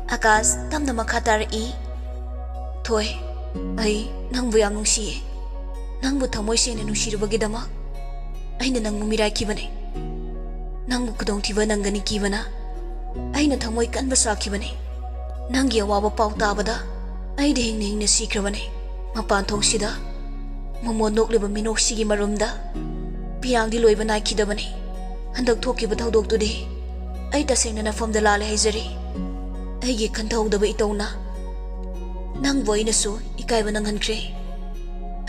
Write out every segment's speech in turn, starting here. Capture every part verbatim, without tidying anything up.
ꯑꯀꯥꯁ ꯇꯞꯅ ꯃꯈꯥ ꯇꯥꯔꯛꯏ, "ꯊꯣꯏ, ꯑꯩ ꯅꯪꯕꯨ ꯌꯥꯝ ꯅꯨꯡꯁꯤꯌꯦ꯫ ꯅꯪꯕꯨ ꯊꯃꯣꯏ ꯁꯦꯡꯅ ꯅꯨꯡꯁꯤꯔꯨꯕꯒꯤꯗꯃꯛ ꯑꯩꯅ ꯅꯪꯕꯨ ꯃꯤꯔꯥꯏꯈꯤꯕꯅꯦ꯫ ꯅꯪꯕꯨ ꯈꯨꯗꯣꯡꯊꯤꯕ ꯅꯪꯒꯅꯤ ꯀꯤꯕꯅ ꯑꯩꯅ ꯊꯃꯣꯏ ꯀꯟꯕ ꯁꯥꯈꯤꯕꯅꯦ꯫ ꯅꯪꯒꯤ ꯑꯋꯥꯕ ꯄꯥꯎ ꯇꯥꯕꯗ ꯑꯩꯗꯤ ꯍꯤꯡꯅ ꯍꯤꯡꯅ ꯁꯤꯈ꯭ꯔꯕꯅꯦ꯫ ꯃꯄꯥꯟ ꯊꯣꯡꯁꯤꯗ ꯃꯣꯃꯣꯟ ꯅꯣꯛꯂꯤꯕ ꯃꯤꯅꯣꯛꯁꯤꯒꯤ ꯃꯔꯨꯝꯗ ꯄꯤꯌꯥꯡꯗꯤ ꯂꯣꯏꯕ ꯅꯥꯏꯈꯤꯗꯕꯅꯤ꯫ ꯍꯟꯗꯛ ꯊꯣꯛꯈꯤꯕ ꯊꯧꯗꯣꯛꯇꯨꯗꯤ ꯑꯩ ꯇꯁꯦꯡꯅ ꯅꯐꯝꯗ ꯂꯥꯜꯂꯦ ꯍꯥꯏꯖꯔꯤ꯫ ꯑꯩꯒꯤ ꯈꯟꯊꯍꯧꯗꯕ ꯏꯇꯧꯅ ꯅꯪꯕꯨ ꯑꯩꯅꯁꯨ ꯏꯀꯥꯏꯕ ꯅꯪꯍꯟꯈ꯭ꯔꯦ꯫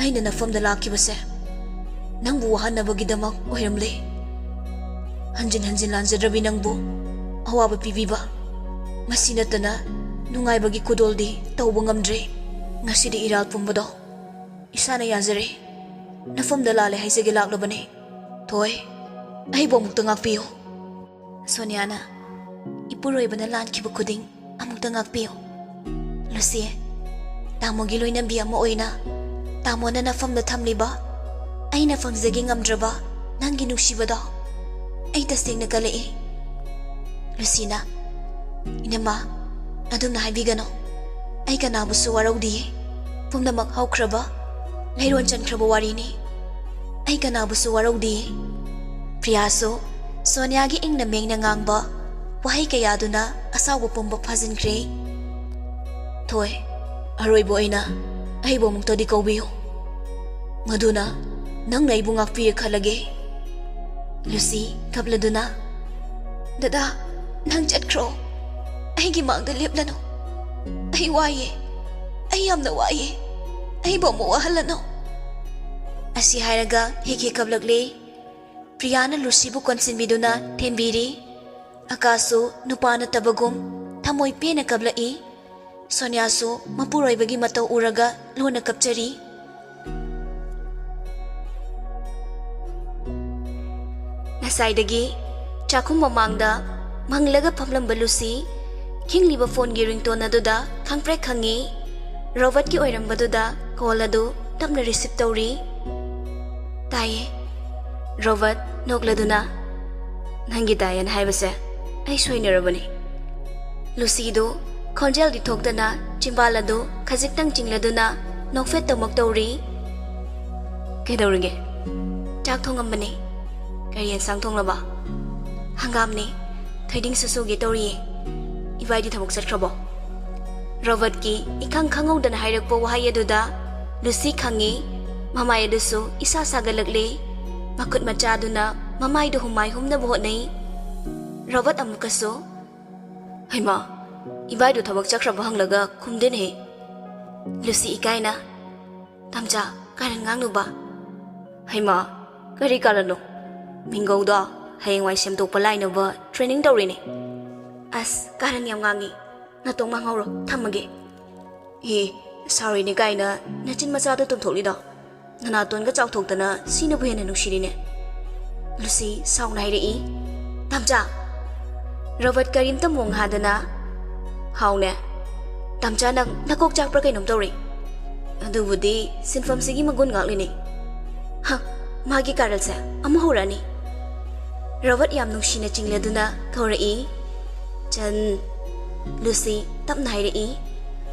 ꯑꯩꯅ ꯅꯐꯝꯗ ꯂꯥꯛꯈꯤꯕꯁꯦ ꯅꯪꯕꯨ ꯋꯥꯍꯟꯅꯕꯒꯤꯗꯃꯛ ꯑꯣꯏꯔꯝꯂꯦ꯫ ꯍꯟꯖꯤꯟ ꯍꯟꯖꯤꯟ ꯂꯥꯟꯖꯗ꯭ꯔꯕꯤ ꯅꯪꯕꯨ ꯑꯋꯥꯕ ꯄꯤꯕꯤꯕ, ꯃꯁꯤ ꯅꯠꯇꯅ ꯅꯨꯡꯉꯥꯏꯕꯒꯤ ꯈꯨꯗꯣꯜꯗꯤ ꯇꯧꯕ ꯉꯝꯗ꯭ꯔꯦ꯫ ꯉꯁꯤꯗꯤ ꯏꯔꯥꯜ ꯄꯨꯝꯕꯗꯣ ꯏꯁꯥꯅ ꯌꯥꯖꯔꯦ꯫ ꯅꯐꯝꯗ ꯂꯥꯜꯂꯦ ꯍꯥꯏꯖꯒꯦ ꯂꯥꯛꯂꯕꯅꯦ꯫ ꯊꯣꯏ, ꯑꯩꯕꯨ ꯑꯃꯨꯛꯇ ꯉꯥꯛꯄꯤꯌꯨ꯫" ꯁꯣꯅꯤꯌꯥꯅ, "ꯏꯄꯨꯔꯣꯏꯕꯅ ꯂꯥꯟꯈꯤꯕ ꯈꯨꯗꯤꯡ ꯑꯃꯨꯛꯇ ꯉꯥꯛꯄꯤꯌꯨ꯫" "ꯂꯨꯁꯤ, ꯇꯥꯃꯣꯒꯤ ꯂꯣꯏꯅꯕꯤ ꯑꯃ ꯑꯣꯏꯅ ꯇꯥꯃꯣꯅ ꯅꯐꯝꯗ ꯊꯝꯂꯤꯕ ꯑꯩꯅ ꯐꯪꯖꯒꯦ ꯉꯝꯗ꯭ꯔꯕ ꯅꯪꯒꯤ ꯅꯨꯡꯁꯤꯕꯗꯣ ꯑꯩ ꯇꯁꯦꯡꯅ ꯀꯜꯂꯛꯏ꯫" ꯂꯨꯁꯤꯅ, "ꯏꯅꯝꯃ, ꯑꯗꯨꯝꯅ ꯍꯥꯏꯕꯤꯒꯅꯨ꯫ ꯑꯩ ꯀꯅꯥꯕꯨꯁꯨ ꯋꯥꯔꯧꯗꯤꯌꯦ꯫ ꯄꯨꯝꯅꯃꯛ ꯍꯧꯈ꯭ꯔꯕ, ꯂꯩꯔꯣꯟ ꯆꯟꯈ꯭ꯔꯕ ꯋꯥꯔꯤꯅꯤ꯫ ꯑꯩ ꯀꯅꯥꯕꯨꯁꯨ ꯋꯥꯔꯧꯗꯤꯌꯦ꯫" ꯄ꯭ꯔꯤꯌꯥꯁꯨ ꯁꯣꯅꯤꯌꯥꯒꯤ ꯏꯪꯅ ꯃꯦꯡꯅ ꯉꯥꯡꯕ ꯋꯥꯍꯩ ꯀꯌꯥꯗꯨꯅ ꯑꯁꯥꯎꯕ ꯄꯨꯝꯕ ꯐꯥꯖꯤꯟꯈ꯭ꯔꯦ꯫ "ꯊꯣꯏ, ꯑꯔꯣꯏꯕ ꯑꯣꯏꯅ ꯑꯩꯕꯨ ꯑꯃꯨꯛꯇꯗꯤ ꯀꯧꯕꯤꯌꯨ꯫ ꯃꯗꯨꯅ ꯅꯪꯅ ꯑꯩꯕꯨ ꯉꯥꯛꯄꯤꯔꯦ ꯈꯜꯂꯒꯦ꯫" ꯂꯨꯁꯤ, ꯀꯞꯂꯗꯨꯅ, "ꯗꯗꯥ, ꯅꯪ ꯆꯠꯈ꯭ꯔꯣ꯫ ꯑꯩꯒꯤ ꯃꯥꯡꯗ ꯂꯦꯞꯂꯅꯨ꯫ ꯑꯩ ꯋꯥꯏꯌꯦ꯫ ꯑꯩ ꯌꯥꯝꯅ ꯋꯥꯏꯌꯦ꯫ ꯑꯩꯕꯨ ꯑꯃꯨꯛ ꯋꯥꯍꯜꯂꯅꯨ꯫" ꯑꯁꯤ ꯍꯥꯏꯔꯒ ꯍꯦꯛ ꯍꯦꯛ ꯀꯞꯂꯛꯂꯦ꯫ ꯄ꯭ꯔꯤꯌꯥꯅ ꯂꯨꯁꯤꯕꯨ ꯀꯣꯟꯁꯤꯟꯕꯤꯗꯨꯅ ꯊꯦꯝꯕꯤꯔꯤ꯫ ꯑꯀꯥꯁꯁꯨ ꯅꯨꯄꯥ ꯅꯠꯇꯕꯒꯨꯝ ꯊꯃꯣꯏ ꯄꯦꯟꯅ ꯀꯞꯂꯛꯏ꯫ ꯁꯣꯅꯤꯌꯥꯁꯨ ꯃꯄꯨꯔꯣꯏꯕꯒꯤ ꯃꯇꯧ ꯎꯔꯒ ꯂꯣꯟꯅ ꯀꯞꯆꯔꯤ꯫ ꯉꯁꯥꯏꯗꯒꯤ ꯆꯥꯛꯈꯨꯝ ꯃꯃꯥꯡꯗ ꯃꯪꯂꯒ ꯐꯝꯂꯝꯕ ꯂꯨꯁꯤ ꯈꯤꯡꯂꯤꯕ ꯐꯣꯟꯒꯤ ꯔꯤꯡꯇꯣꯟ ꯑꯗꯨꯗ ꯈꯪꯄ꯭ꯔꯦꯛ ꯈꯪꯉꯤ꯫ ꯔꯣꯕꯔꯠꯀꯤ ꯑꯣꯏꯔꯝꯕꯗꯨꯗ ꯀꯣꯜ ꯑꯗꯨ ꯇꯞꯅ ꯔꯤꯁꯤꯞ ꯇꯧꯔꯤ꯫ "ꯇꯥꯏꯌꯦ꯫" ꯔꯣꯕꯔꯠ ꯅꯣꯛꯂꯗꯨꯅ, "ꯅꯪꯒꯤ ꯗꯥꯏꯌꯟ ꯍꯥꯏꯕꯁꯦ ꯑꯩ ꯁꯣꯏꯅꯔꯕꯅꯤ꯫ ꯂꯨꯁꯤꯗꯨ ꯈꯣꯟꯖꯦꯜꯗꯤ ꯊꯣꯛꯇꯅ ꯆꯤꯝꯕꯥꯜ ꯑꯗꯨ ꯈꯖꯤꯛꯇꯪ ꯆꯤꯡꯂꯗꯨꯅ ꯅꯣꯛꯐꯦꯠ ꯇꯧꯃꯛ ꯇꯧꯔꯤ꯫ "ꯀꯩꯗꯧꯔꯤꯒꯦ?" "ꯆꯥꯛ ꯊꯣꯡꯉꯝꯕꯅꯦ꯫ ꯀꯔꯤ ꯌꯦꯟꯁꯥꯡ ꯊꯣꯡꯂꯕ?" "ꯍꯪꯒꯥꯝꯅꯦ꯫ ꯊꯣꯏꯗꯤꯡꯁꯨ ꯁꯨꯒꯦ ꯇꯧꯔꯤꯌꯦ꯫ ꯏꯕꯥꯏꯗꯤ ꯊꯕꯛ ꯆꯠꯈ꯭ꯔꯕꯣ?" ꯔꯣꯕꯔꯠꯀꯤ ꯏꯈꯪ ꯈꯪꯍꯧꯗꯅ ꯍꯥꯏꯔꯛꯄ ꯋꯥꯍꯩ ꯑꯗꯨꯗ ꯂꯨꯁꯤ ꯈꯪꯉꯤ꯫ ꯃꯃꯥꯏ ꯑꯗꯨꯁꯨ ꯏꯁꯥ ꯁꯥꯒꯠꯂꯛꯂꯦ꯫ ꯃꯈꯨꯠ ꯃꯆꯥꯗꯨꯅ ꯃꯃꯥꯏꯗꯨ ꯍꯨꯃꯥꯏ ꯍꯨꯝꯅꯕ ꯍꯣꯠꯅꯩ꯫ ꯔꯣꯕꯔꯠ ꯑꯃꯨꯛꯀꯁꯨ, "ꯍꯩꯃꯥ, ꯏꯕꯥꯏꯗꯨ ꯊꯕꯛ ꯆꯠꯈ꯭ꯔꯕ ꯍꯪꯂꯒ ꯈꯨꯝꯗꯦꯅꯦꯍꯦ꯫" ꯂꯨꯁꯤ ꯏꯀꯥꯏꯅ, "ꯇꯝꯆꯥ, ꯀꯥꯔꯟ ꯉꯥꯡꯅꯨꯕ꯫" "ꯍꯩꯃꯥ, ꯀꯔꯤ ꯀꯥꯔꯟꯅꯣ? ꯃꯤꯡꯒꯧꯗꯣ ꯍꯌꯦꯡꯋꯥꯏ ꯁꯦꯝꯗꯣꯛꯄ ꯂꯥꯏꯅꯕ training ꯇꯧꯔꯤꯅꯦ꯫" "ꯑꯁ, ꯀꯥꯔꯟ ꯌꯥꯝ ꯉꯥꯡꯉꯤ꯫ ꯅꯥꯇꯣꯡ ꯃꯥꯡꯍꯧꯔꯣ, ꯊꯝꯃꯒꯦ꯫" "ꯑꯦ, ꯁꯥꯎꯔꯤꯅꯦ ꯀꯥꯏꯅ ꯅꯆꯤꯟ ꯃꯆꯥꯗꯣ ꯇꯨꯝꯊꯣꯛꯂꯤꯗꯣ? ꯅꯅꯥꯇꯣꯟꯒ ꯆꯥꯎꯊꯣꯛꯇꯅ ꯁꯤꯅꯕꯨ ꯍꯦꯟꯅ ꯅꯨꯡꯁꯤꯔꯤꯅꯦ꯫" ꯂꯨꯁꯤ ꯁꯥꯎꯅ ꯍꯥꯏꯔꯛꯏ꯫ "ꯇꯝꯆꯥ!" ꯔꯣꯕꯔꯠ ꯀꯔꯤꯝꯇ ꯃꯣꯡ ꯍꯥꯗꯅ, "ꯍꯥꯎꯅꯦ꯫ ꯇꯝꯆꯥ, ꯅꯪ ꯅꯀꯣꯛ ꯆꯥꯛꯄ꯭ꯔꯥ ꯀꯩꯅꯣꯝ ꯇꯧꯔꯦ꯫ ꯑꯗꯨꯕꯨꯗꯤ ꯁꯤꯟꯐꯝꯁꯤꯒꯤ ꯃꯒꯨꯟ ꯉꯥꯛꯂꯤꯅꯦ꯫ ꯍ, ꯃꯥꯒꯤ ꯀꯥꯔꯜꯁꯦ ꯑꯃꯨꯛ ꯍꯧꯔꯛꯑꯅꯤ꯫" ꯔꯣꯕꯔꯠ ꯌꯥꯝ ꯅꯨꯡꯁꯤꯅ ꯆꯤꯡꯂꯗꯨꯅ ꯀꯧꯔꯛꯏ꯫ "ꯆꯟ꯫" ꯂꯨꯁꯤ ꯇꯞꯅ ꯍꯥꯏꯔꯛꯏ꯫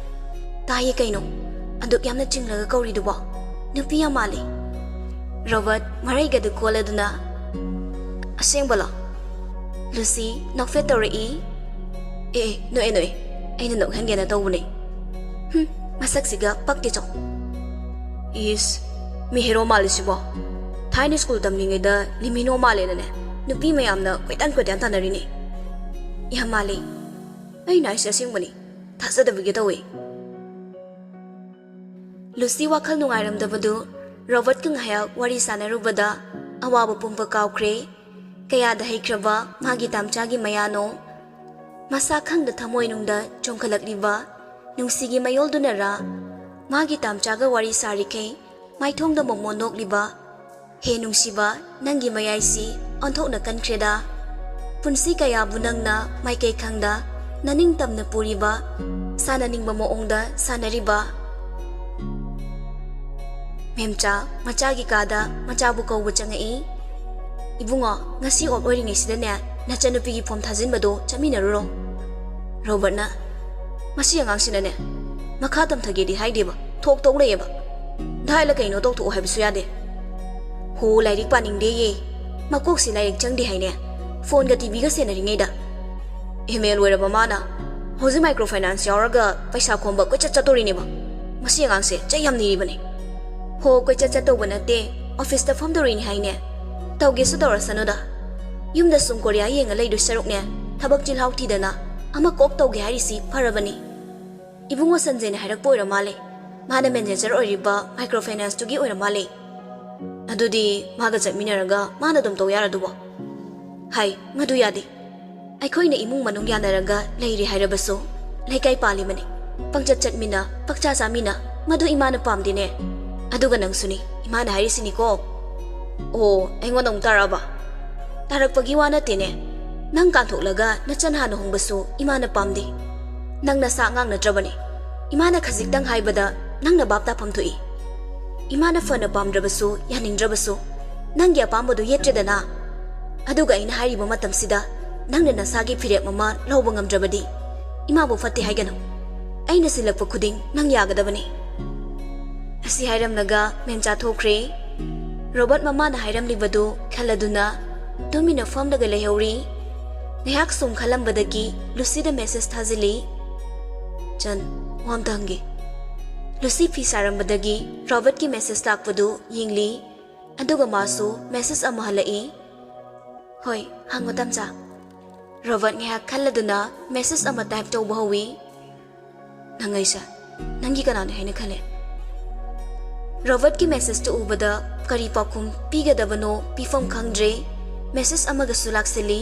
"ꯇꯥꯏꯌꯦ ꯀꯩꯅꯣ, ꯑꯗꯨꯛ ꯌꯥꯝꯅ ꯆꯤꯡꯂꯒ ꯀꯧꯔꯤꯗꯨꯕꯣ? ꯅꯨꯄꯤ ꯌꯥꯝ ꯃꯥꯜꯂꯤ꯫" ꯔꯣꯕꯔꯠ ꯃꯔꯩꯒꯗꯨ ꯀꯣꯜꯂꯗꯨꯅ, "ꯑꯁꯦꯡꯕꯂꯣ?" ꯂꯨꯁꯤ ꯅꯣꯛꯐꯦꯠ ꯇꯧꯔꯛꯏ꯫ "ꯑꯦ, ꯑꯦ, ꯅꯣꯛꯑꯦ, ꯅꯣꯛꯑꯦ꯫ ꯑꯩꯅ ꯅꯣꯛꯍꯟꯒꯦꯅ ꯇꯧꯕꯅꯦ꯫ ꯍꯨꯝ, ꯃꯁꯛꯁꯤꯒ ꯄꯛꯇꯦ ꯆꯣ꯫" "ꯏꯁ, ꯃꯤ ꯍꯦꯔꯣ ꯃꯥꯜꯂꯤꯁꯤꯕꯣ? ꯊꯥꯏꯅ ꯁ꯭ꯀꯨꯜ ꯇꯝꯂꯤꯉꯩꯗ ꯂꯤꯃꯤꯅꯣ ꯃꯥꯜꯂꯦꯅꯅꯦ ꯅꯨꯄꯤ ꯃꯌꯥꯝꯅ ꯀꯣꯏꯇꯥꯟ ꯀꯣꯏꯇꯥꯟ ꯇꯥꯟꯅꯔꯤꯅꯦ꯫" "ꯌꯥꯝ ꯃꯥꯜꯂꯤ꯫ ꯑꯩꯅ ꯍꯥꯏꯁꯦ ꯑꯁꯦꯡꯕꯅꯤ꯫ ꯊꯥꯖꯗꯕꯒꯤ ꯇꯧꯋꯦ꯫" ꯂꯨꯁꯤ ꯋꯥꯈꯜ ꯅꯨꯡꯉꯥꯏꯔꯝꯗꯕꯗꯨ ꯔꯣꯕꯔꯠꯀ ꯉꯥꯏꯍꯥꯛ ꯋꯥꯔꯤ ꯁꯥꯟꯅꯔꯨꯕꯗ ꯑꯋꯥꯕ ꯄꯨꯝꯕ ꯀꯥꯎꯈ꯭ꯔꯦ꯫ ꯀꯌꯥꯗ ꯍꯩꯈ꯭ꯔꯕ ꯃꯥꯒꯤ ꯇꯥꯝꯆꯥꯒꯤ ꯃꯌꯥꯅꯣ꯫ ꯃꯁꯥ ꯈꯪꯗ ꯊꯃꯣꯏꯅꯨꯡꯗ ꯆꯣꯡꯈꯠꯂꯛꯂꯤꯕ ꯅꯨꯡꯁꯤꯒꯤ ꯃꯌꯣꯜꯗꯨꯅꯔꯥ, ꯃꯥꯒꯤ ꯇꯥꯝꯆꯥꯒ ꯋꯥꯔꯤ ꯁꯥꯔꯤꯈꯩ ꯃꯥꯏꯊꯣꯡꯗ ꯃꯣꯃꯣꯟ ꯅꯣꯛꯂꯤꯕ꯫ ꯍꯦ ꯅꯨꯡꯁꯤꯕ, ꯅꯪꯒꯤ ꯃꯌꯥꯏꯁꯤ ꯑꯣꯟꯊꯣꯛꯅ ꯀꯟꯈ꯭ꯔꯦꯗ꯫ ꯄꯨꯟꯁꯤ ꯀꯌꯥꯕꯨ ꯅꯪꯅ ꯃꯥꯏꯀꯩ ꯈꯪꯗ ꯅꯅꯤꯡꯇꯝꯅ ꯄꯨꯔꯤꯕ, ꯁꯥꯟꯅꯅꯤꯡꯕ ꯃꯑꯣꯡꯗ ꯁꯥꯟꯅꯔꯤꯕ꯫ ꯃꯦꯝꯆꯥ ꯃꯆꯥꯒꯤ ꯀꯥꯗ ꯃꯆꯥꯕꯨ ꯀꯧꯕ ꯆꯪꯉꯛꯏ꯫ "ꯏꯕꯨꯡꯉꯣ, ꯉꯁꯤ ꯑꯣꯞ ꯑꯣꯏꯔꯤꯉꯩꯁꯤꯗꯅꯦ, ꯅꯆꯟꯅꯨꯄꯤꯒꯤ ꯐꯣꯝ ꯊꯥꯖꯤꯟꯕꯗꯣ ꯆꯠꯃꯤꯟꯅꯔꯨꯔꯣ꯫" ꯔꯣꯕꯔꯠꯅ, "ꯃꯁꯤ ꯑꯉꯥꯡꯁꯤꯅꯅꯦ, ꯃꯈꯥ ꯇꯝꯊꯒꯦꯗꯤ ꯍꯥꯏꯗꯦꯕ, ꯊꯣꯛ ꯇꯧ ꯂꯩꯌꯦꯕ꯫ ꯗꯥꯏꯂ ꯀꯩꯅꯣ ꯇꯧꯊꯣꯛꯑꯣ ꯍꯥꯏꯕꯁꯨ ꯌꯥꯗꯦ꯫ ꯍꯣ, ꯂꯥꯏꯔꯤꯛ ꯄꯥꯅꯤꯡꯗꯦꯌꯦ, ꯃꯀꯣꯛꯁꯤ ꯂꯥꯏꯔꯤꯛ ꯆꯪꯗꯦ ꯍꯥꯏꯅꯦ, ꯐꯣꯟꯒ ꯇꯤꯚꯤꯒ ꯁꯦꯟꯅꯔꯤꯉꯩꯗ꯫ ꯑꯦꯝ ꯑꯦ ꯂꯣꯏꯔꯕ ꯃꯥꯅ ꯍꯧꯖꯤꯛ ꯃꯥꯏꯀ꯭ꯔꯣ ꯐꯥꯏꯅꯥꯟꯁ ꯌꯥꯎꯔꯒ ꯄꯩꯁꯥ ꯈꯣꯝꯕ ꯀꯣꯏꯆꯠ ꯆꯠꯇꯣꯔꯤꯅꯦꯕ꯫ ꯃꯁꯤ ꯑꯉꯥꯡꯁꯦ ꯆꯩ ꯌꯥꯝ ꯅꯤꯔꯤꯕꯅꯦ꯫" "ꯍꯣ, ꯀꯣꯏꯆꯠ ꯆꯠꯇꯧꯕ ꯅꯠꯇꯦ, ꯑꯣꯐꯤꯁꯇ ꯐꯝꯗꯧꯔꯤꯅꯤ ꯍꯥꯏꯅꯦ꯫ ꯇꯧꯒꯦꯁꯨ ꯇꯧꯔꯁꯅꯨꯗ꯫ ꯌꯨꯝꯗ ꯁꯨꯝ ꯀꯣꯔꯤꯌꯥ ꯌꯦꯡꯉ ꯂꯩꯗꯣꯏ ꯁꯔꯨꯛꯅꯦ, ꯊꯕꯛ ꯆꯤꯜꯍꯥꯎ ꯊꯤꯗꯅ ꯑꯃ ꯀꯣꯛ ꯇꯧꯒꯦ ꯍꯥꯏꯔꯤꯁꯤ ꯐꯔꯕꯅꯤ꯫" ꯏꯕꯨꯡꯉꯣ ꯁꯟꯖꯦꯅ ꯍꯥꯏꯔꯛꯄ ꯑꯣꯏꯔ ꯃꯥꯜꯂꯦ꯫ ꯃꯥꯅ ꯃꯦꯅꯦꯖꯔ ꯑꯣꯏꯔꯤꯕ ꯃꯥꯏꯀ꯭ꯔꯣ ꯐꯥꯏꯅꯥꯟꯁꯇꯨꯒꯤ ꯑꯣꯏꯔ ꯃꯥꯜꯂꯦ꯫ "ꯑꯗꯨꯗꯤ ꯃꯥꯒ ꯆꯠꯃꯤꯟꯅꯔꯒ ꯃꯥꯅ ꯑꯗꯨꯝ ꯇꯧ ꯌꯥꯔꯗꯨꯕꯣ?" "ꯍꯥꯏ, ꯃꯗꯨ ꯌꯥꯗꯦ꯫ ꯑꯩꯈꯣꯏꯅ ꯏꯃꯨꯡ ꯃꯅꯨꯡ ꯌꯥꯅꯔꯒ ꯂꯩꯔꯦ ꯍꯥꯏꯔꯕꯁꯨ, ꯂꯩꯀꯥꯏ ꯄꯥꯜꯂꯤꯕꯅꯤ꯫ ꯄꯪꯆꯠ ꯆꯠꯃꯤꯟꯅ, ꯄꯪꯆꯥ ꯆꯥꯃꯤꯟꯅ, ꯃꯗꯨ ꯏꯃꯥꯅ ꯄꯥꯝꯗꯦꯅꯦ꯫ ꯑꯗꯨꯒ ꯅꯪꯁꯨꯅꯤ, ꯏꯃꯥꯅ ꯍꯥꯏꯔꯤꯁꯤꯅꯤꯀꯣ꯫" "ꯑꯣ, ꯑꯩꯉꯣꯟꯗ ꯑꯃꯨꯛ ꯇꯥꯔꯛꯑꯕ?" "ꯇꯥꯔꯛꯄꯒꯤ ꯋꯥ ꯅꯠꯇꯦꯅꯦ꯫ ꯅꯪ ꯀꯥꯟꯊꯣꯛꯂꯒ ꯅꯆꯟ ꯍꯥꯟꯅ ꯍꯣꯡꯕꯁꯨ ꯏꯃꯥꯅ ꯄꯥꯝꯗꯦ꯫ ꯅꯪ ꯅꯁꯥ ꯑꯉꯥꯡ ꯅꯠꯇ꯭ꯔꯕꯅꯤ꯫ ꯏꯃꯥꯅ ꯈꯖꯤꯛꯇꯪ ꯍꯥꯏꯕꯗ ꯅꯪꯅ ꯚꯥꯞ ꯇꯥꯐꯝ ꯊꯣꯛꯏ꯫ ꯏꯃꯥꯅ ꯐꯅ ꯄꯥꯝꯗ꯭ꯔꯕꯁꯨ, ꯌꯥꯅꯤꯡꯗ꯭ꯔꯕꯁꯨ, ꯅꯪꯒꯤ ꯑꯄꯥꯝꯕꯗꯨ ꯌꯦꯠꯇ꯭ꯔꯦꯗꯅ꯫ ꯑꯗꯨꯒ ꯑꯩꯅ ꯍꯥꯏꯔꯤꯕ ꯃꯇꯝꯁꯤꯗ ꯅꯪꯅ ꯅꯁꯥꯒꯤ ꯐꯤꯔꯦꯞ ꯑꯃ ꯂꯧꯕ ꯉꯝꯗ꯭ꯔꯕꯗꯤ ꯏꯃꯥꯕꯨ ꯐꯠꯇꯦ ꯍꯥꯏꯒꯅꯨ꯫ ꯑꯩꯅ ꯁꯤꯜꯂꯛꯄ ꯈꯨꯗꯤꯡ ꯅꯪ ꯌꯥꯒꯗꯕꯅꯤ꯫" ꯑꯁꯤ ꯍꯥꯏꯔꯝꯂꯒ ꯃꯦꯟꯆꯥ ꯊꯣꯛꯈ꯭ꯔꯦ꯫ ꯔꯣꯕꯔꯠ ꯃꯃꯥꯅ ꯍꯥꯏꯔꯝꯂꯤꯕꯗꯨ ꯈꯜꯂꯗꯨꯅ ꯇꯨꯃꯤꯟꯅ ꯐꯝꯂꯒ ꯂꯩꯍꯧꯔꯤ꯫ ꯉꯥꯏꯍꯥꯛ ꯁꯨꯝ ꯈꯜꯂꯝꯕꯗꯒꯤ ꯂꯨꯁꯤꯗ ꯃꯦꯁꯦꯖ ꯊꯥꯖꯤꯜꯂꯤ꯫ "ꯆꯟ, ꯋꯥ ꯑꯝꯇ ꯍꯪꯒꯦ꯫" ꯂꯨꯁꯤ ꯐꯤ ꯁꯥꯔꯝꯕꯗꯒꯤ ꯔꯣꯕꯔꯠꯀꯤ ꯃꯦꯁꯦꯖ ꯂꯥꯛꯄꯗꯨ ꯌꯦꯡꯂꯤ꯫ ꯑꯗꯨꯒ ꯃꯥꯁꯨ ꯃꯦꯁꯦꯖ ꯑꯃ ꯍꯜꯂꯛꯏ꯫ "ꯍꯣꯏ, ꯍꯪꯉꯣ ꯇꯝꯆꯥ꯫" ꯔꯣꯕꯔꯠ ꯉꯥꯏꯍꯥꯛ ꯈꯜꯂꯗꯨꯅ ꯃꯦꯁꯦꯖ ꯑꯃ ꯇꯥꯏꯞ ꯇꯧꯕ ꯍꯧꯏ꯫ "ꯅꯪ ꯑꯩꯁꯦ ꯅꯪꯒꯤ ꯀꯅꯥꯅꯣ ꯍꯥꯏꯅ ꯈꯜꯂꯦ?" ꯔꯣꯕꯔꯠꯀꯤ ꯃꯦꯁꯦꯖꯇꯨ ꯎꯕꯗ ꯀꯔꯤ ꯄꯥꯎꯈꯨꯝ ꯄꯤꯒꯗꯕꯅꯣ ꯄꯤꯐꯝ ꯈꯪꯗ꯭ꯔꯦ꯫ ꯃꯦꯁꯦꯖ ꯑꯃꯒꯁꯨ ꯂꯥꯛꯁꯤꯜꯂꯤ꯫